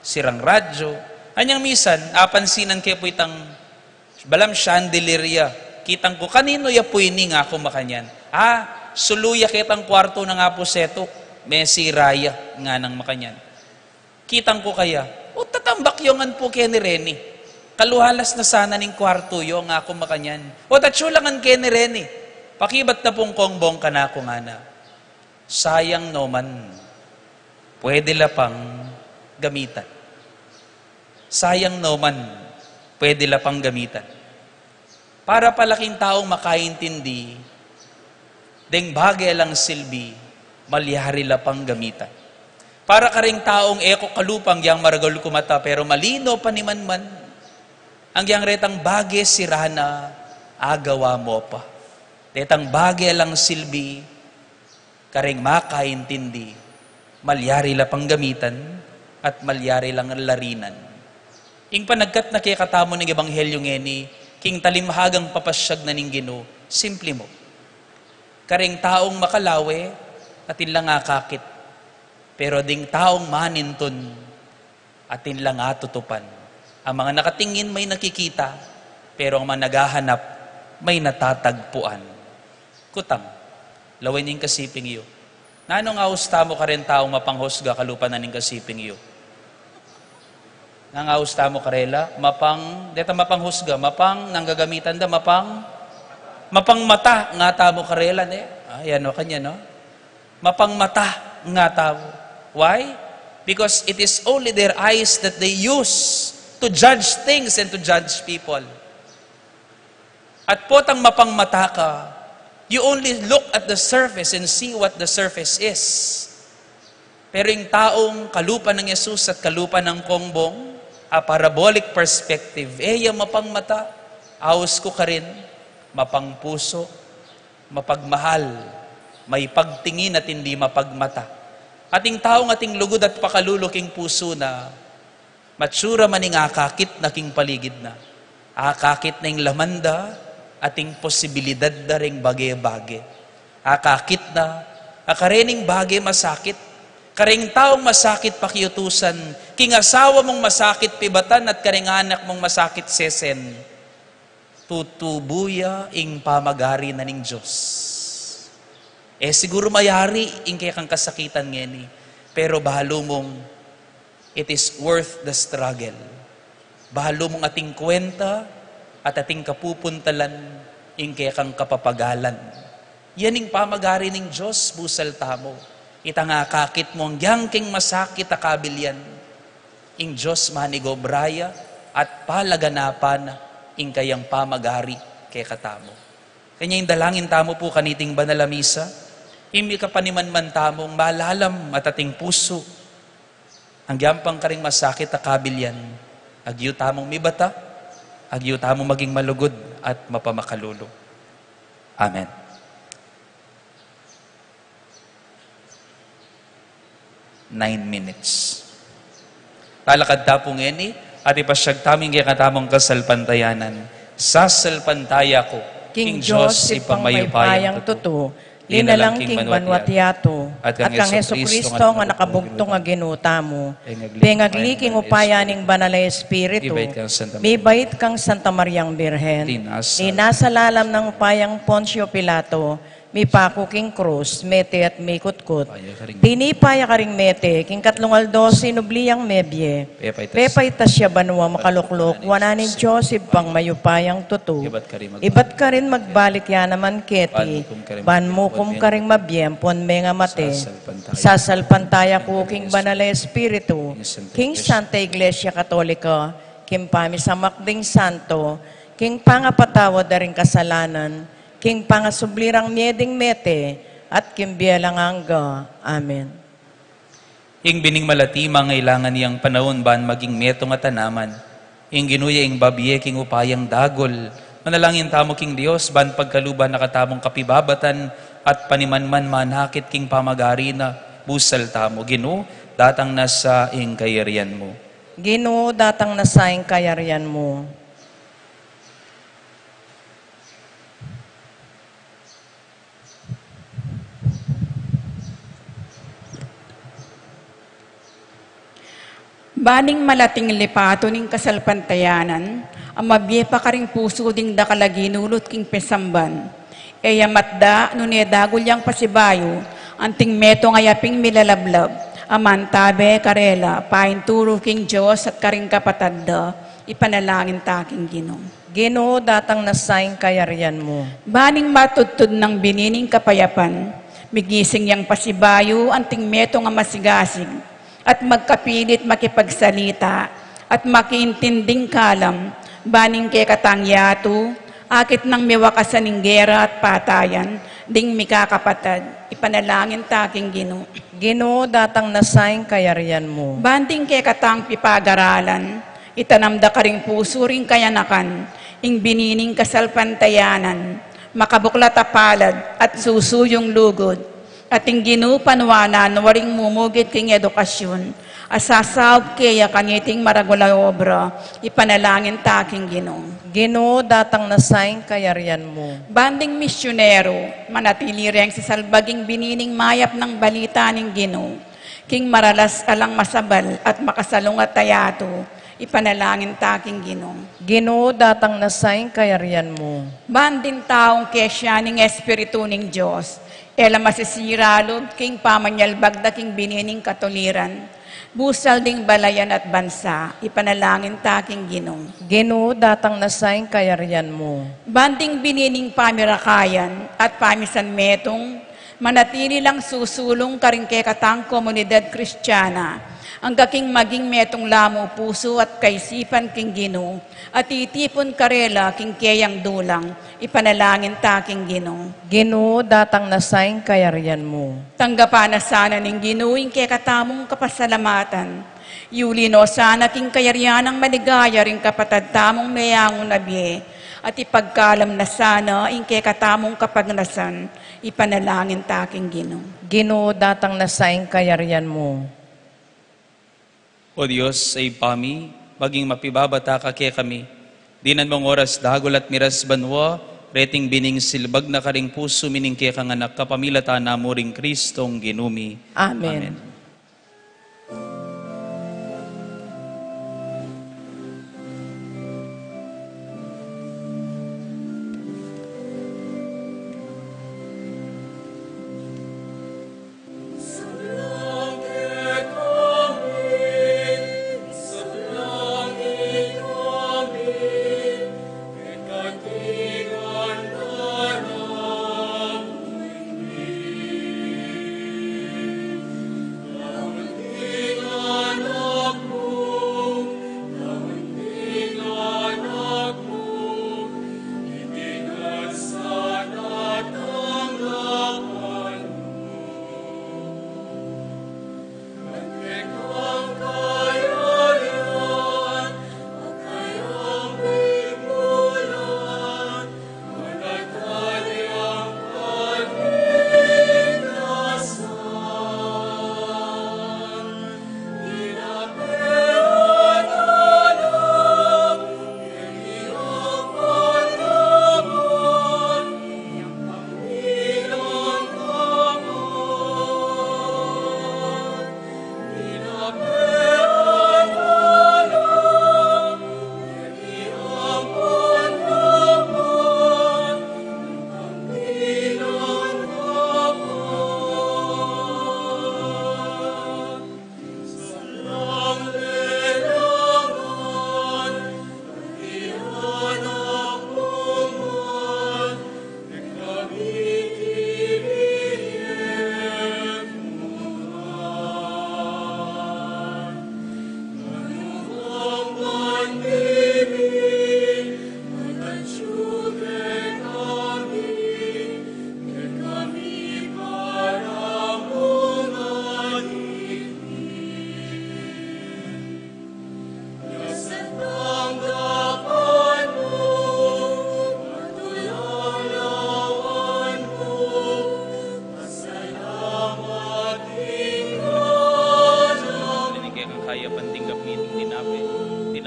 sirang radyo. Anyang misan, apansinan ke pu itang balang chandelier ya. Kitang ku, "Kaninu ya pu ini?" ngaku makanyan. "Ah, sulu ya ketang kwartu nang Apu Setu. Mesira ya," nganang makanyan. Kitang ku kaya, "O, tatambak yu ngan pu keni reni. Kaluhalas na sana ning kwartu yu," ngaku makanyan. "O, tatsu la ngan keni reni." Pakibat na pung Kongbong kanaku ngana, "Sayang no man, pwede la pang gamitan. Sayang no man, pwede la pang gamitan." Para pala king taung makaintindi, deng bage alang silbi, malyari la pang gamitan. Para karing taung e ku kalupa, agyang maragul ku mata, pero malino panimanman, agyang retang bage sira na, agawa mu pa. Retang bage alang silbi, kareng makaintindi, malyari la pang gamitan, at malyari lang larinan. Ing panagkat na kekatamu ning ebanghelyu ngeni, king talimhagang papasyag na ning Ginu, simple mu. Kareng taung makalawe, atin lang akakit. Pero ding taung manintun, atin lang atutupan. Ang mga nakatingin may nakikita, pero ang mga naghahanap may natatagpuan. Kutang, lawen ing kasiping yu. Nanung aus tamu kareng taung mapanghusga kalupa na ning kasiping yu? Nangaus tamu karela, mapang, deta mapanghusga, mapang, nanggagamitan da, mapang, mapangmata nga tamu karela, ne? Ah, yan o kanya, no? Mapangmata nga tamu. Why? Because it is only their eyes that they use to judge things and to judge people. At potang mapangmata ka, you only look at the surface and see what the surface is. Pero ing taung kalupa nang Jesus at kalupa nang Kongbong, a parabolic perspective, e ya mapangmata, aus ku karin, mapangpusu, mapagmahal, maipagtingin at indi mapagmata. At ing taung ating lugud at pakalulu king pusu na, matsura man ing akakit na king paligid na. Akakit na ing laman da, at ing posibilidad da ring bage-bage. Akakit na, a karening bage masakit. Kareng taung masakit pakiutusan, king asawa mung masakit pibatan at kareng anak mung masakit sesen. Tutubu ya ing pamagari na ning Dios. E siguru mayari ing kekang kasakitan ngeni, pero balu mung it is worth the struggle. Balu mung ating kwenta at ating kapupuntalan ing kekang kapapagalan. Yan ing pamagari ning Dios, busal tamu. Itang akakit mu agyang king masakit a kabilyan. Ing Dios manigobra ya at palaganapan na ing kayang pamagari kekatamu. Kanya ing dalangin tamu pu kaniting banal a misa, ing mikapanimanman tamung malalam at ating pusu, agyang pang karing masakit a kabilyan, agyu tamung mibata, agyu tamung maging malugud at mapamakalulu. Amen. Nine minutes. Lalakad ta pu ngeni, at ipasyag tamu ing kekatamung kasalpantayanan. Sasalpantaya ku king Dios, Ibpang mayupayang tutu, linalang king banua at yatu, at kang Jesucristo nga nakabugtung a Ginu tamu, pengagli king upaya ning Banal a Espiritu, mibait kang Santa Mariang Birhen, linasa lalam ning upayang Poncio Pilato, mipaku king krus, mete at mikutkut. Tinipa ya karing mete, king katlung aldo sinubli yang mebie. Pepaitas ya banua makalukluk, wanan ning Dios Ibpang mayupayang tutu. Ibat karin magbalik ya naman keti, ban mukum karing mabie ampon mengamate. Sasalpantaya ku king Banal a Espiritu, king Santa Iglesia Katolika, king pamisamak ding santo, king pangapatawad da ring kasalanan, king pangasubli rang mie ding mete, at king bie alang angga. Amen. Ing bining malati, mangailangan yang panaun ban maging metung a tanaman. Ing Ginu ya ing babie king upayang dagul. Manalangin tamu king Dios, ban pagkaluban na katamung kapibabatan, At panimanman manakit king pamagari na, busal tamu, Ginu, datang na sa ing kayarian mu. Ginu, datang na sa ing kayarian mu. Ban ing malating lipatun ning kasalpantayanan, a mabie pa karing pusu ding dakal a ginulut king pisamban. E ya matda nune dagul yang pasibayu, anting metung a yaping milalablab, a mantabe karela, painturu king Dios at karing kapatad da, ipanalangin ta king Ginu. Ginu, datang na sa ing kayarian mu. Ban ing matudtud nang binining kapayapan, migising yang pasibayu, anting metung a masigasig, at magkapilit makipagsalita, at makiintinding kalam, ban ing kekatang yatu, akit nang miwakasan ing gera at patayan, ding mikakapatad, ipanalangin ta king Ginu. Ginu, datang na sa ing kayarian mu. Ban ding kekatang pipagaralan, itanam da karing pusu ring kayanakan, ing binining kasalpantayanan, makabuklat a palad, at susuyung lugud, at ing Ginu panuanan waring mumugit king edukasyun, a sasaup keya kaniting maragul a obra, ipanalangin ta king Ginu. Ginu, datang na sa ing kayarian mu. Ban ding misyonero, manatili reng sisalbag ing binining mayap nang balita ning Ginu, king maralas alang masabal at makasalungat a yatu, ipanalangin ta king Ginu. Ginu, datang na sa ing kayarian mu. Ban ding taung kesya ning Espiritu ning Dios, e la masisira lub king pamanyalbag da king binining katuliran, busal ding balayan at bansa, ipanalangin ta king Ginu. Ginu, datang na sa ing kayarian mu. Ban ding binining pamirakayan at pamisanmetung, manatili lang susulung karing kekatang komunidad Kristiana, angga king maging metung la mu pusu at kaisipan king Ginu, at itipun karela king keyang dulang, ipanalangin ta king Ginu. Ginu, datang na sa ing kayarian mu. Tanggapan na sana ning Ginu ing kekatamung kapasalamatan. Yuli no sana king kayarian nang maligaya ring kapatad tamung meyangu na bie, at ipagkalam na sana ing kekatamung kapagnasan, ipanalangin ta king Ginu. Ginu, datang na sa ing kayarian mu. O Dios, a Ibpa mi, maging mapibabata ka kekami, dinan mung oras dagul at miras banua, reting bining silbag na karing pusu mi ning kekang anak kapamilatan na mu ring Kristong Ginu mi. Amen. Amen.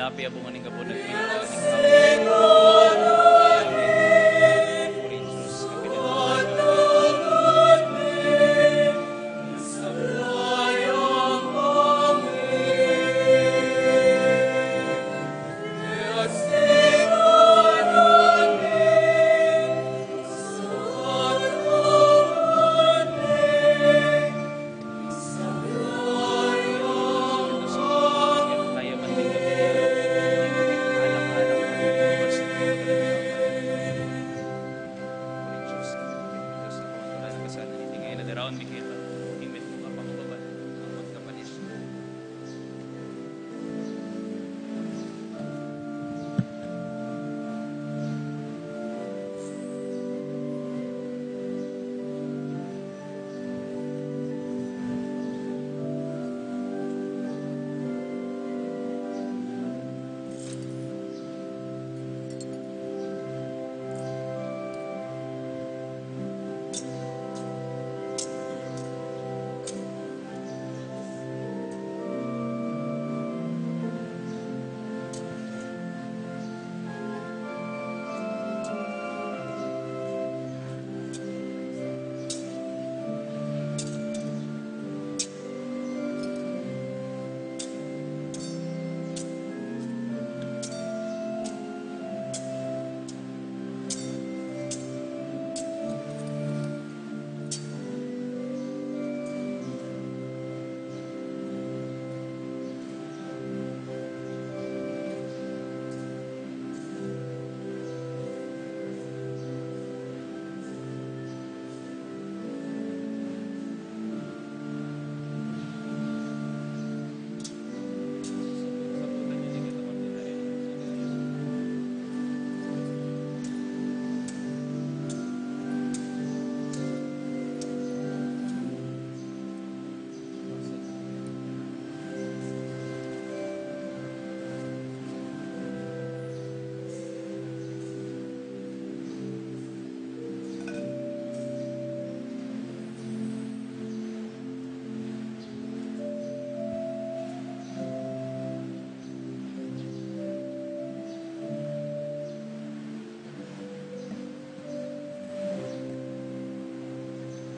Pia bunga ning kabunag.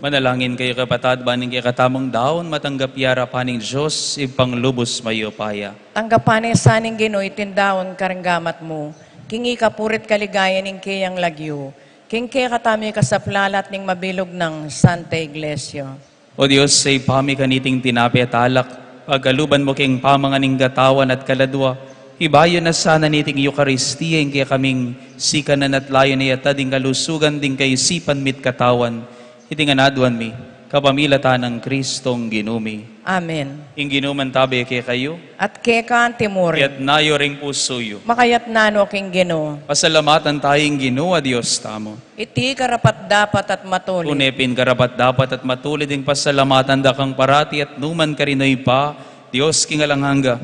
Manalangin kayu, kapatad, ban ing kekatamung daun matanggap ya king arapan ning Dios, Ibpang lubus mayupaya. Tanggapan na sa ning Ginu iting daun karing gamat mu, king ikapuri't kaligayan ning keyang lagyu, king kekatamung ikasaplalat ning mabilug nang Santa Iglesia. O Dios, sa Ibpa mi, kaniting tinape at alak, pagkaluban mu king pamangan ing katawan at kaladua, ibayu na sana niting Eukaristia ing kekaming sikanan at layun a iyatad ing kalusugan ding kaisipan mi't katawan. Iti ngan aduan mi kapamilatan nang Kristong Ginu mi. Amen. Ing Ginu mantabe kekayu. At keka mu rin. Iyatas yu ring pusu yu. Makayatas no king Ginu. Pasalamatan tamu ing Ginu a Dios tamu. Iti karapat-dapat at matulid. Tune pin karapat-dapat at matulid ing pasalamatan da kang parati at nukarin man, O Ibpa, Dios king alang angga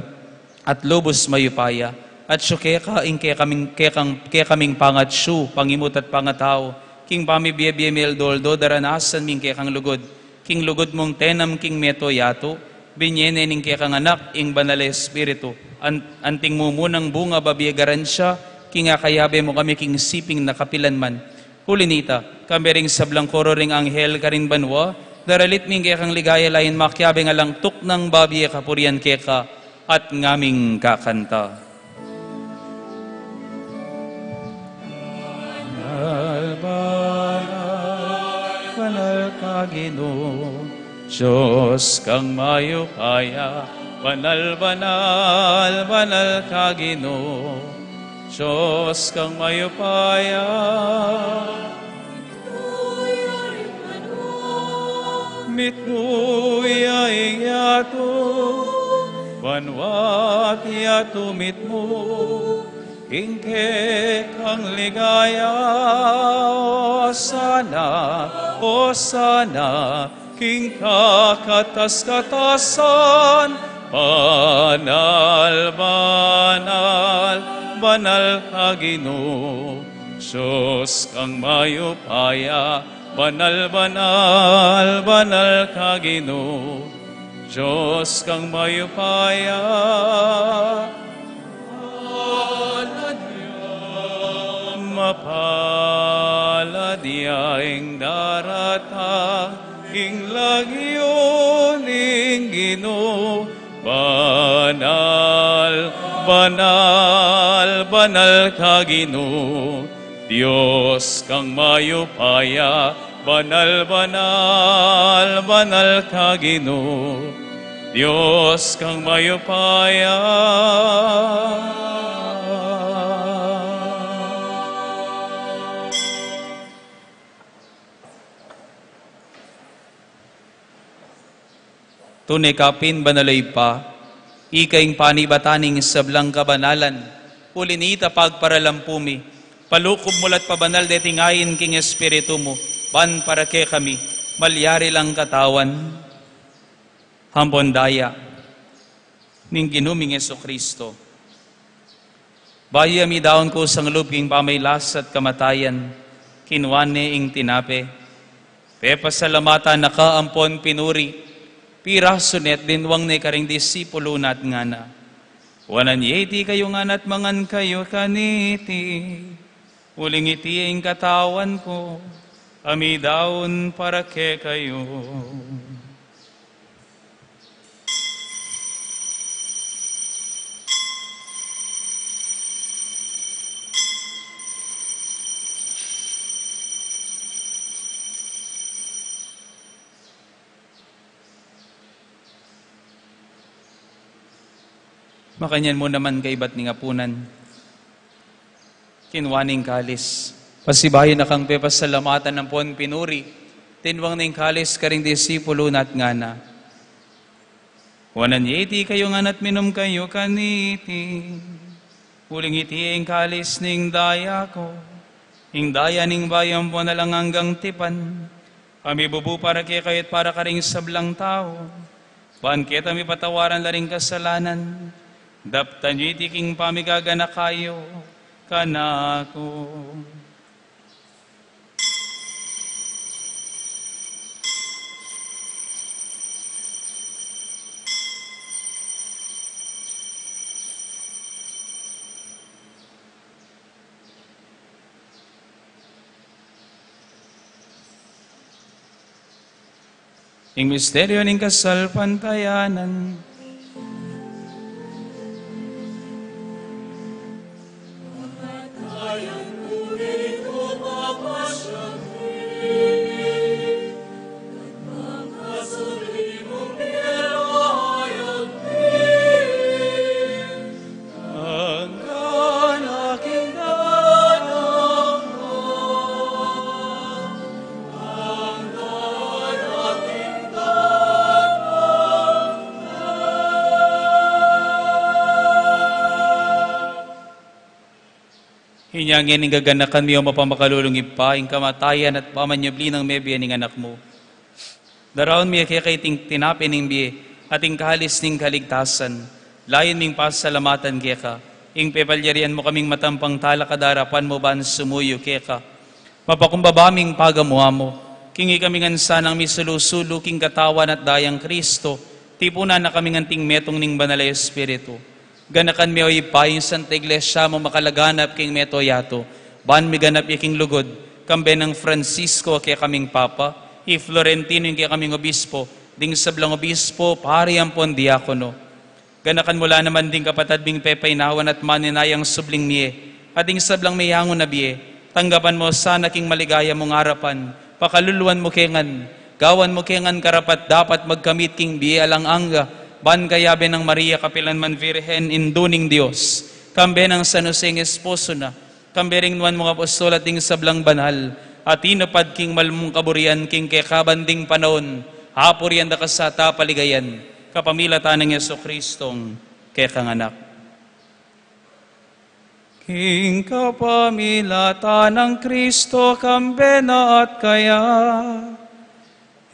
at lubus mayupaya. Atiu keka ing kekaming, kekang, kekaming pangatsu, pangimut at pangatau, king pamibie-bie mi aldo-aldo daranasan mi ing kekang lugud, king lugud mung tinanam king meto yatu, binie ne ning kekang Anak ing Banal a Espiritu, an-, anting mumunang bunga babie garansya, king akayabe mu kami king siping na kapilan man. Uli nita, kambe ring sablang koro ring anghel karin banua, daralit mi ing kekang ligaya lain makiabe king alang tuknang babie kapurian keka, at ngaming kakanta. Banal, banal, banal ka, Ginu, Dios kang mayupaya. Banal, banal, banal ka, Ginu, Dios kang mayupaya. Mitmu ya ing yatu, banua't yatu mitmu, king kekang ligaya. Osana, Osana, king kakatas-katasan. Banal, banal, banal ka, Ginu, Dios kang mayupaya. Banal, banal, banal ka, Ginu, Dios kang mayupaya. Palad ya ing daratang lagyu ning Ginu. Banal, banal, banal ka, Ginu, Dios kang mayupaya. Banal, banal, banal ka, Ginu, Dios kang mayupaya. Tune ka pin banal, Ibpa, ika ing panibatan ning sablang kabanalan. Uli na nita, pagparalampu mi, palukuban mu la't pabanal deting ain king Espiritu mu, ban para kekami malyari lang katawan ampon daya ning Ginu ming Jesucristo. Bayu ya midaun kusang lub king pamagkasakit at kamatayan, kinua ne ing tinape, pepasalamatan na ka ampon pinuri, pirasu ne at dinwang ne karing disipulu na at ngana: Kuanan ye iti kayu ngan at mangan kayu kaniti, uling iti ing katawan ku, a midaun para kekayu. Makanyan mu naman kaibat ning apunan, kinua ne ing kalis, pasibayu na kang pepasalamatan ampon pinuri, dinwang ne ing kalis karing disipulu na at ngana: Kuanan ye iti kayu ngan at minum kayu kaniti, uling iti ing kalis ning daya ku, ing daya ning bayu ampon alang anggang tipan, a mibubu para kekayu at para karing sablang tau, ban keta mipatawaran la ring kasalanan. Daptan yu iti king pamigaganaka yu kanaku. Ing misteryu ning kasalpantayanan. Inya ngeni gaganakan mi, o mapamakalulung Ibpa, ing kamatayan at pamanyubli nang mebie ning Anak mu. Daraun mi keka iting tinape ning bie at ing kalis ning kaligtasan. Layun ming pasalamatan keka ing pepalyarian mu kaming matampang talakad king arapan mu ban sumuyu keka. Mapakumbaba ming pagamu-amu king ikami ngan sanang misulu-sulu king katawan at dayang Kristo, tipunan na kaming anting metung ning Banal a Espiritu. Ganakan me, o Ibpa, ing Santa Iglesia mu makalaganap king mabilug a yatu, ban miganap ya king lugud, kambe nang Francisco a kekaming Papa, i Florentino ing kekaming Obispo, ding sablang obispo, pari ampon diakono. Ganakan mu la naman ding kapatad ming pepainawan at maninayang subling mie, at ding sablang meyangu na bie, tanggapan mu sana king maligaya mung arapan, pakaluluan mu ke ngan, gawan mu ke ngan karapat-dapat magkamit king bie alang angga, ban kayabe nang Maria kapilan man Virgen, Indu ning Dios, kambe nang San Jose ing esposo na, kambe ring nuan mung apostol at ding sablang banal a tinupad king mal mung kaburian king kekaban ding panaun, apurian da ka sa at apaligayan, kapamilatan nang Jesucristong kekang Anak. King kapamilatan nang Kristo, kambe na at kaya,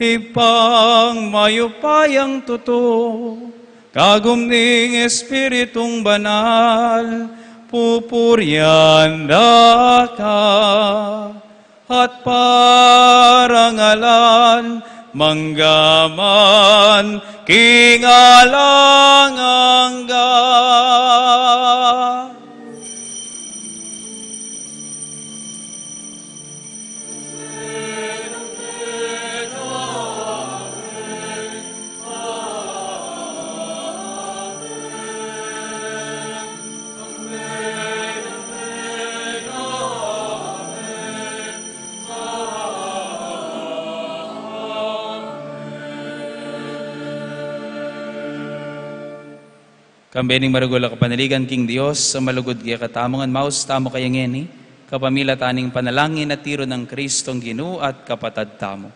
Ibpang mayupayang tutu, kagum ning Espiritung Banal, pupurian da ka at parangalan mangga man king alang angga. Kambe ning maragul a kapanaligan king Dios a malugud kekatamu, ngan maus tamu kaya ngeni, kapamilatan ning panalangin a tiru nang Kristong Ginu at Kapatad tamu.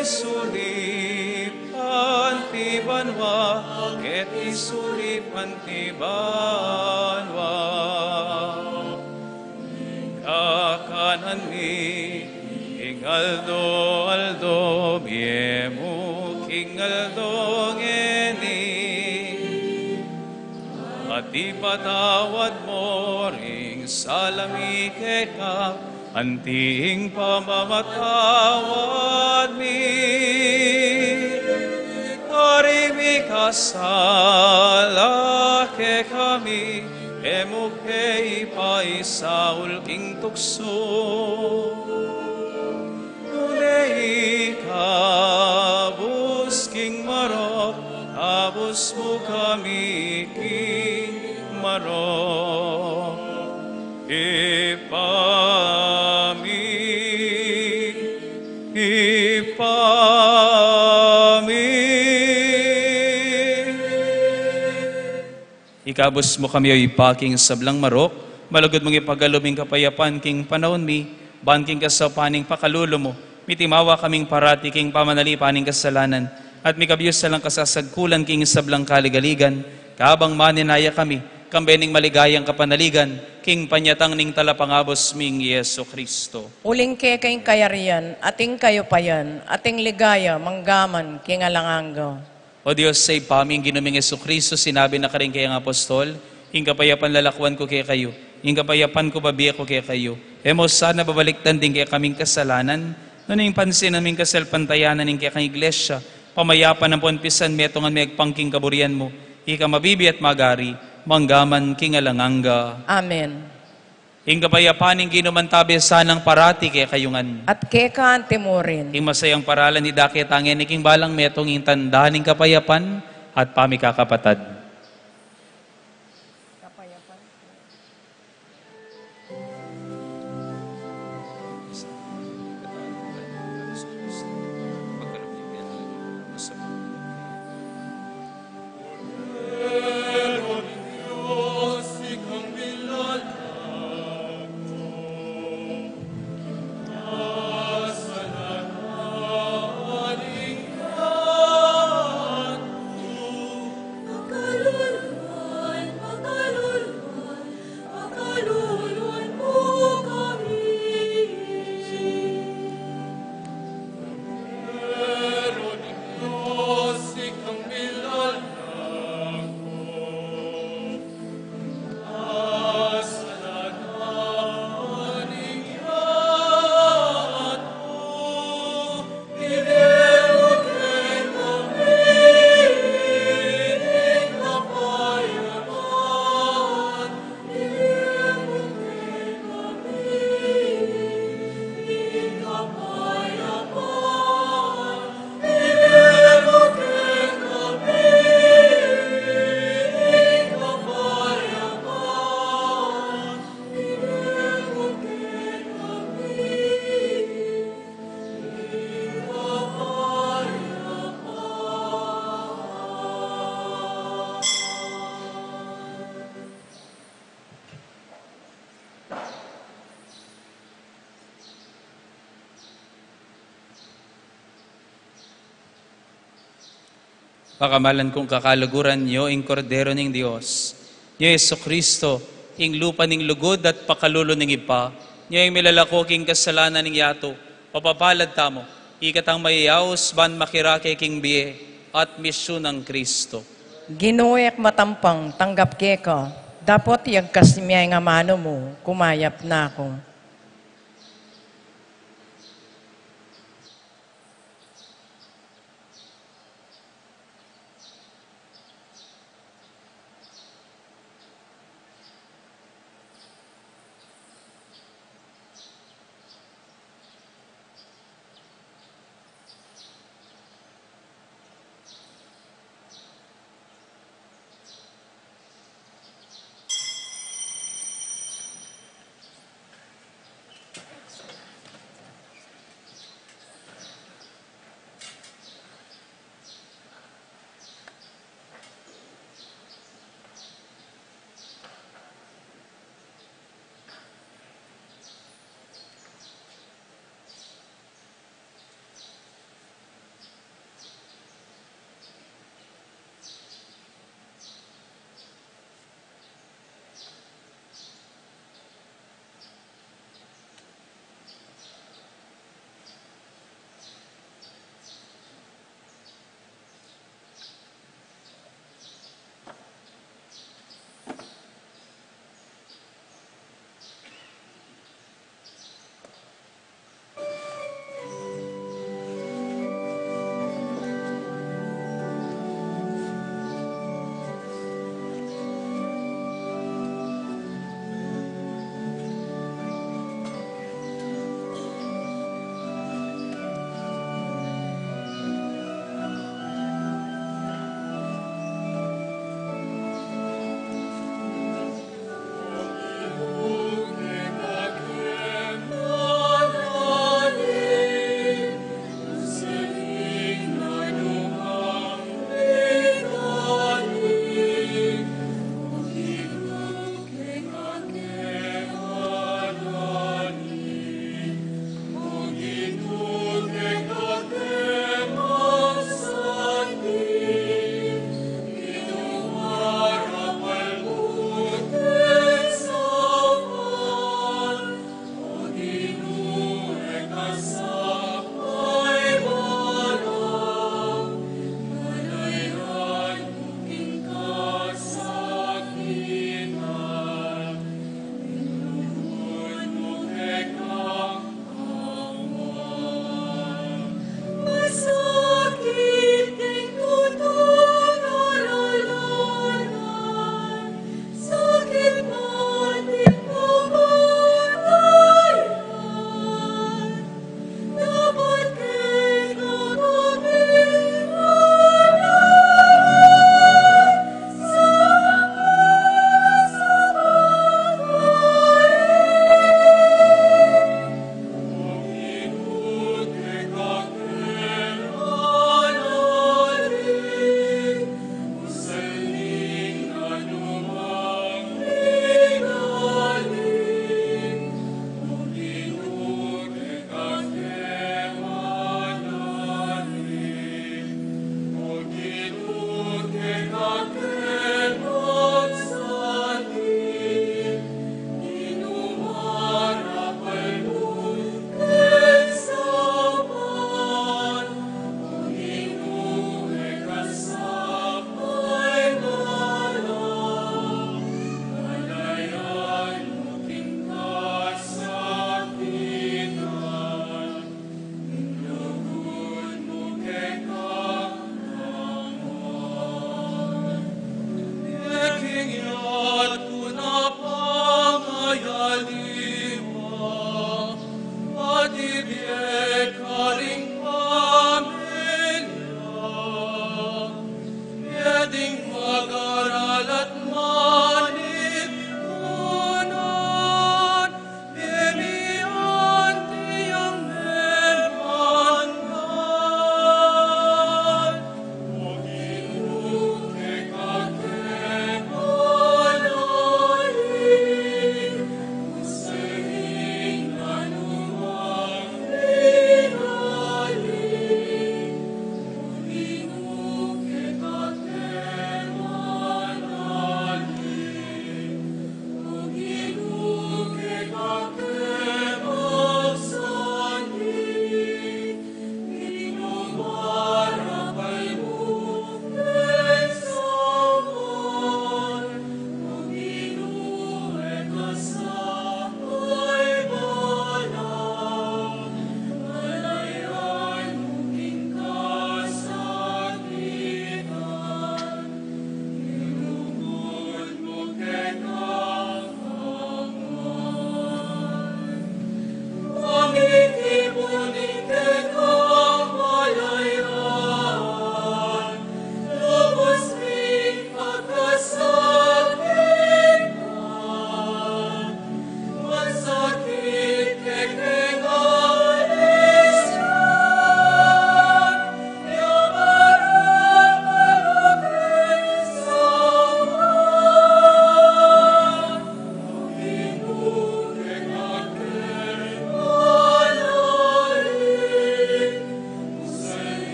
Sulip anti banua, sulip anti banua. Kakanan mi king aldo-aldo, bie mu king aldo ngeni. At ipatawad mu ring sala mi keka, anti ing pamamatawad mi kari mikasala kekami, e mu ke ipaisaul king tuksu, nune ikabus king marok, kabus mu kami king marok. Ibpa mi, Ibpa mi. Ikabus mu kami, O Ibpa, king sablang marok, malugud mung ipagalub ing kapayapan king panaun mi, ban king kasaupan ning pakalulu mu, mitimawa kaming parati king pamanalipan ning kasalanan, at mikabus na lang kasasagkulan king sablang kaligaligan, kabang manenaya kami, kambe ning maligayang kapanaligan, king panyatang ning Talapangabus ming Jesucristo. Uling keka ing kayarian, at ing kayupayan, at ing ligaya, manggaman king alang angga. O Dios, Ibpa ming Ginu ming Jesucristo, sinabi na karing kayang apostol, ing kapayapan lalakwan ku kekayu, ing kapayapan ku babie ku kekayu. E mu sana babalikdan ding kekaming kasalanan, nune ing pansinan mu ing kasalpantayanan ning kekang Iglesia, pamayapan ampon pisan metungan me agpang king kaburian mu, ika a mabibie at magari, manggaman king alang angga. Amen. Ing kapayapan ning Ginu mantabe sanang parati kekayu ngan. At keka anti mu rin. Ing masayang paralan idake ta ngeni king balang metung, ing tanda ning kapayapan at pamikakapatad. Pakamalan kung kakaluguran, nyo ing Kordero ning Dios, nyo i Jesucristo, ing lupa ning lugud at pakalulu ning Ibpa, nyo ing milalako king kasalanan ning yatu, papapalad tamu, ikatang mayayaus ban makirake king bie at misyu nang Kristo. Ginu, e ku matampang tanggap keka, dapot iyagkas mu ing amanu mu, kumayap na ku.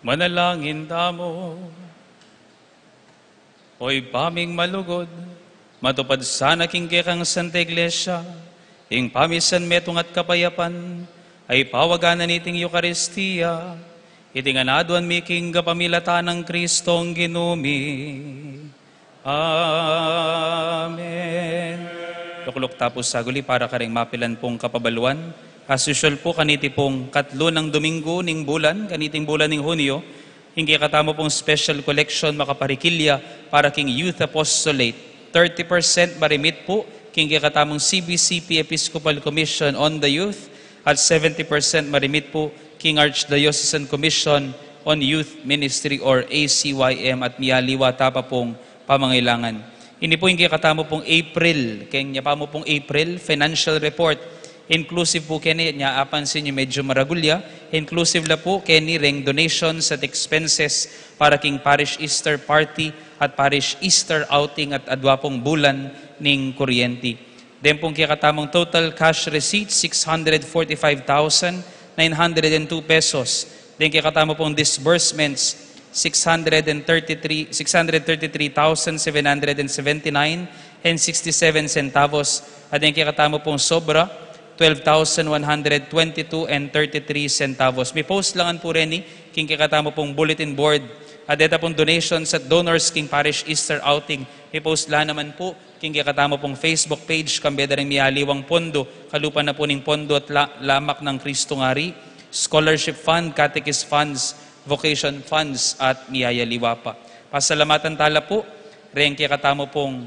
Manalangin tamu. O Ibpa ming malugud, matupad sana king kekang Santa Iglesia ing pamisan metung at kapayapan a ipawagan na niting Eukaristia, iti ngan aduan mi king kapamilatan nang Kristong Ginu mi. Amen. Lukluk ta pu saguli para karing mapilan pung kapabaluan. As usual pu, kaniti pung katlu nang Dominggu ning bulan, kaniting bulan ning Hunio, ing kekatamu pung special collection makaparikilya para king Youth Apostolate. Thirty percent ma-remit pu king kekatamung C B C P Episcopal Commission on the Youth at seventy percent ma-remit pu king Archdiocesan Commission on Youth Ministry or A C Y M at miyaliwa ta pa pung pamangailangan. Ini pu ing kekatamu pung April, keng nya pa mu pung April financial report. Inclusive pu keni, nya apansin yu medyo maragul ya, inclusive la pu keni reng donations at expenses para king parish Easter party at parish Easter outing at adwa pung bulan ning kuryenti. Den pung kekatamung total cash receipts, six hundred forty-five thousand nine hundred and two pesos. Den kekatamu pung disbursements, six hundred and thirty-three, six hundred thirty-three thousand seven hundred and seventy-nine and sixty-seven centavos. At den kekatamu pung sobra, twelve thousand one hundred twenty-two and thirty-three centavos. Mi-post la ngan pu reni king kekatamu pung bulletin board. At deta pung donations at donors king parish Easter outing, mi-post la naman pu king kekatamu pung Facebook page, kambe da ring miyaliwang pondo, kalupa na pu ning pondo at la-, lamak nang Kristong Ari, scholarship fund, catechist funds, vocation funds, at miyayaliwa pa. Pasalamatan ta la pu reng kekatamu pung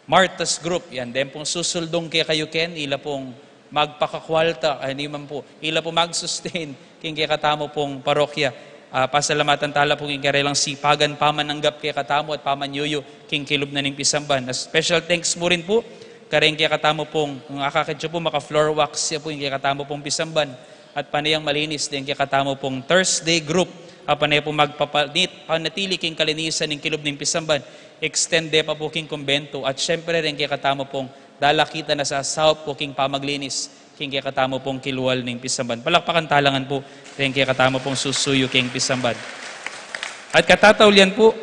Martas Group, yan, den pung susuldung kekayu ken, ila pung magpakakwalta, ay, ini man pu, ila pung mag-sustain king kekatamu pung parokya. Ah, pasalamatan ta la pu king karelang sipagan pamananggap kekatamu at pamanyuyu king kilub na ning pisamban. A special thanks mu rin pu kareng kekatamu pung, kung akakit yu pu, maka-floor wax ya pu ing kekatamu pung pisamban at pane yang malinis deng kekatamu pung Thursday group a pane pu magpapanit, panatili king kalinisan ning kilub ning pisamban. Extend de pa pu king kumbento at siyempre reng kekatamu pung dalakita na sasaup pu king pamaglinis king kekatamu pung kilwal ning pisamban. Palakpakan ta la ngan pu reng kekatamu pung susuyu king pisamban. At katataulian pu,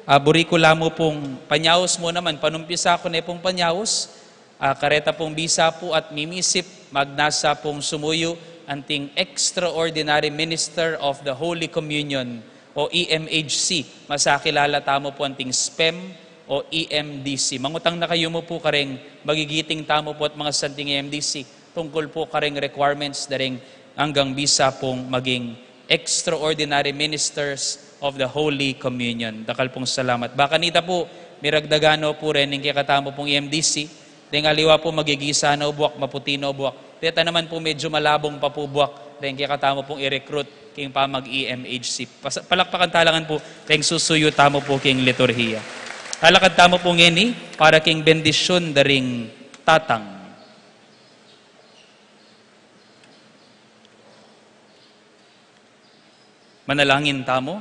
ah, buri ku la mu pung panyaus mu naman, panumpisa ku ne pung panyaus, ah, kareta pung bisa pu at mimisip, magnasa pung sumuyu anting Extraordinary Minister of the Holy Communion o E M H C. Masakilala tamu pu anting SPEM o E M D C. Mangutang na kayu mu pu kareng magigiting tamu pu at mangasanting E M D C tungkul pu kareng requirements da reng anggang bisa pung maging Extraordinary Ministers of the Holy Communion. Dakal pung salamat. Baka nita pu, miragdagan no pu reng kekatamu pung E M D C, deng aliwa pu magigisa no buak, maputi no buak. Deta naman pu medyo malabung pa pu buak reng kekatamu pung i-recruit king pamag-E M H C. Pas-, palakpakan ta la ngan pu reng susuyu tamu pu king liturhiya. Alakad tamu pu ngeni para king bendisyun da ring tatang. Manalangin tamu.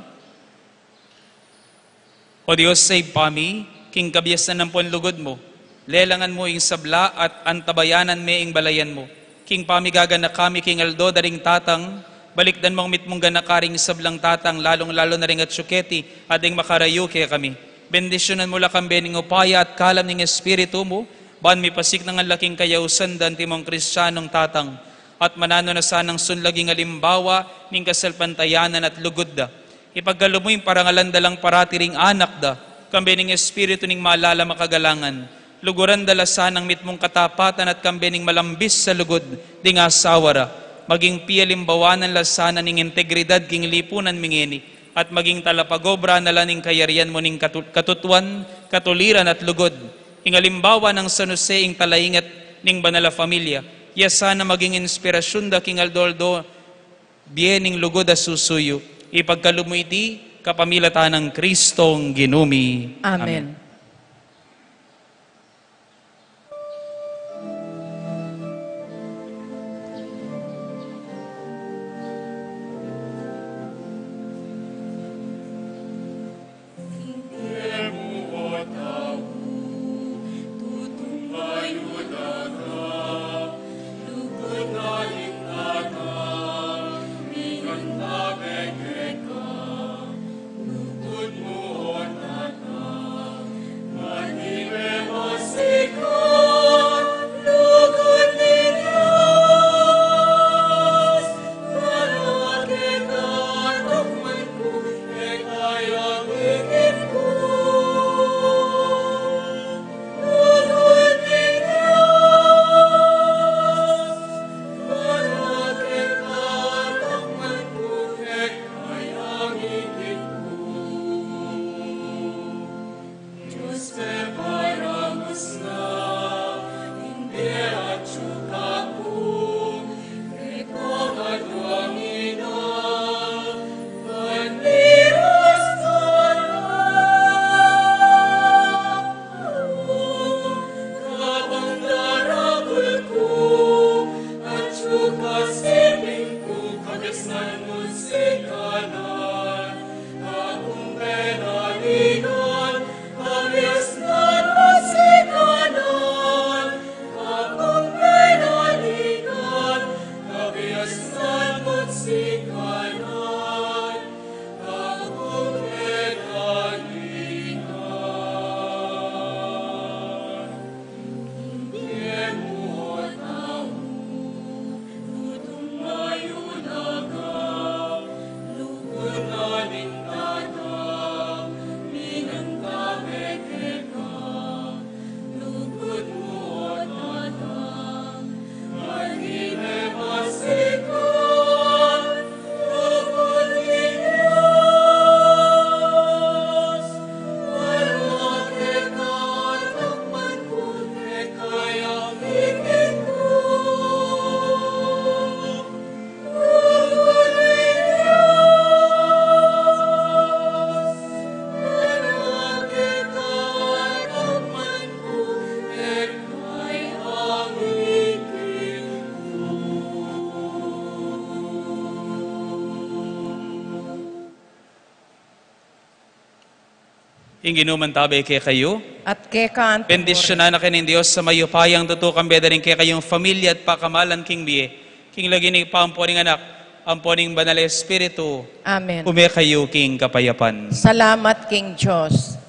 O Dios a Ibpa mi, king kabiasan nang pon lugud mu, lelangan mu ing sabla at antabayanan me ing balayan mu. King pamigaganaka mi king aldo da ring tatang, balikdan mung mitmung ganaka ring sablang tatang, lalung-lalu na ring atiu keti at ding makarayu kekami. Bendisyunan mu la kambe ning upaya at kalam ning Espiritu mu, ban mipasiknangan la king kayausan da antimong Kristianong tatang, at mananu na sanang sunlag ing alimbawa ning kasalpantayanan at lugud da. Ipagkalub mu ing parangalan da lang parati ring anak da, kambe ning espiritu ning malala makagalangan. Luguran da la sanang mitmung katapatan at kambe ning malambis a lugud ding asawa ra. Maging pialimbawanan la sana ning integridad king lipunan mi ngeni, at maging talapagobra na la ning kayarian mu ning katu-, katutuan, katuliran at lugud. Ing alimbawa nang San Jose ing talaingat ning banal a familia, ya sana maging inspirasyun da king aldo-aldo bie ning lugud a susuyu. Ipagkalub mu iti kapamilatan nang Kristong Ginu mi. Amen. Amen. Ing Ginu mantabe kekayu. At keka naman. Bendisyunan na kayu ning Dios a mayupayang tutu, kambe da rin kekayung pamilya at pakamalan king bie, king lagyu ning Ibpa, ampo ning Anak, ampo ning Banal a Espiritu. Amen. Ume kayu king kapayapan. Salamat king Dios.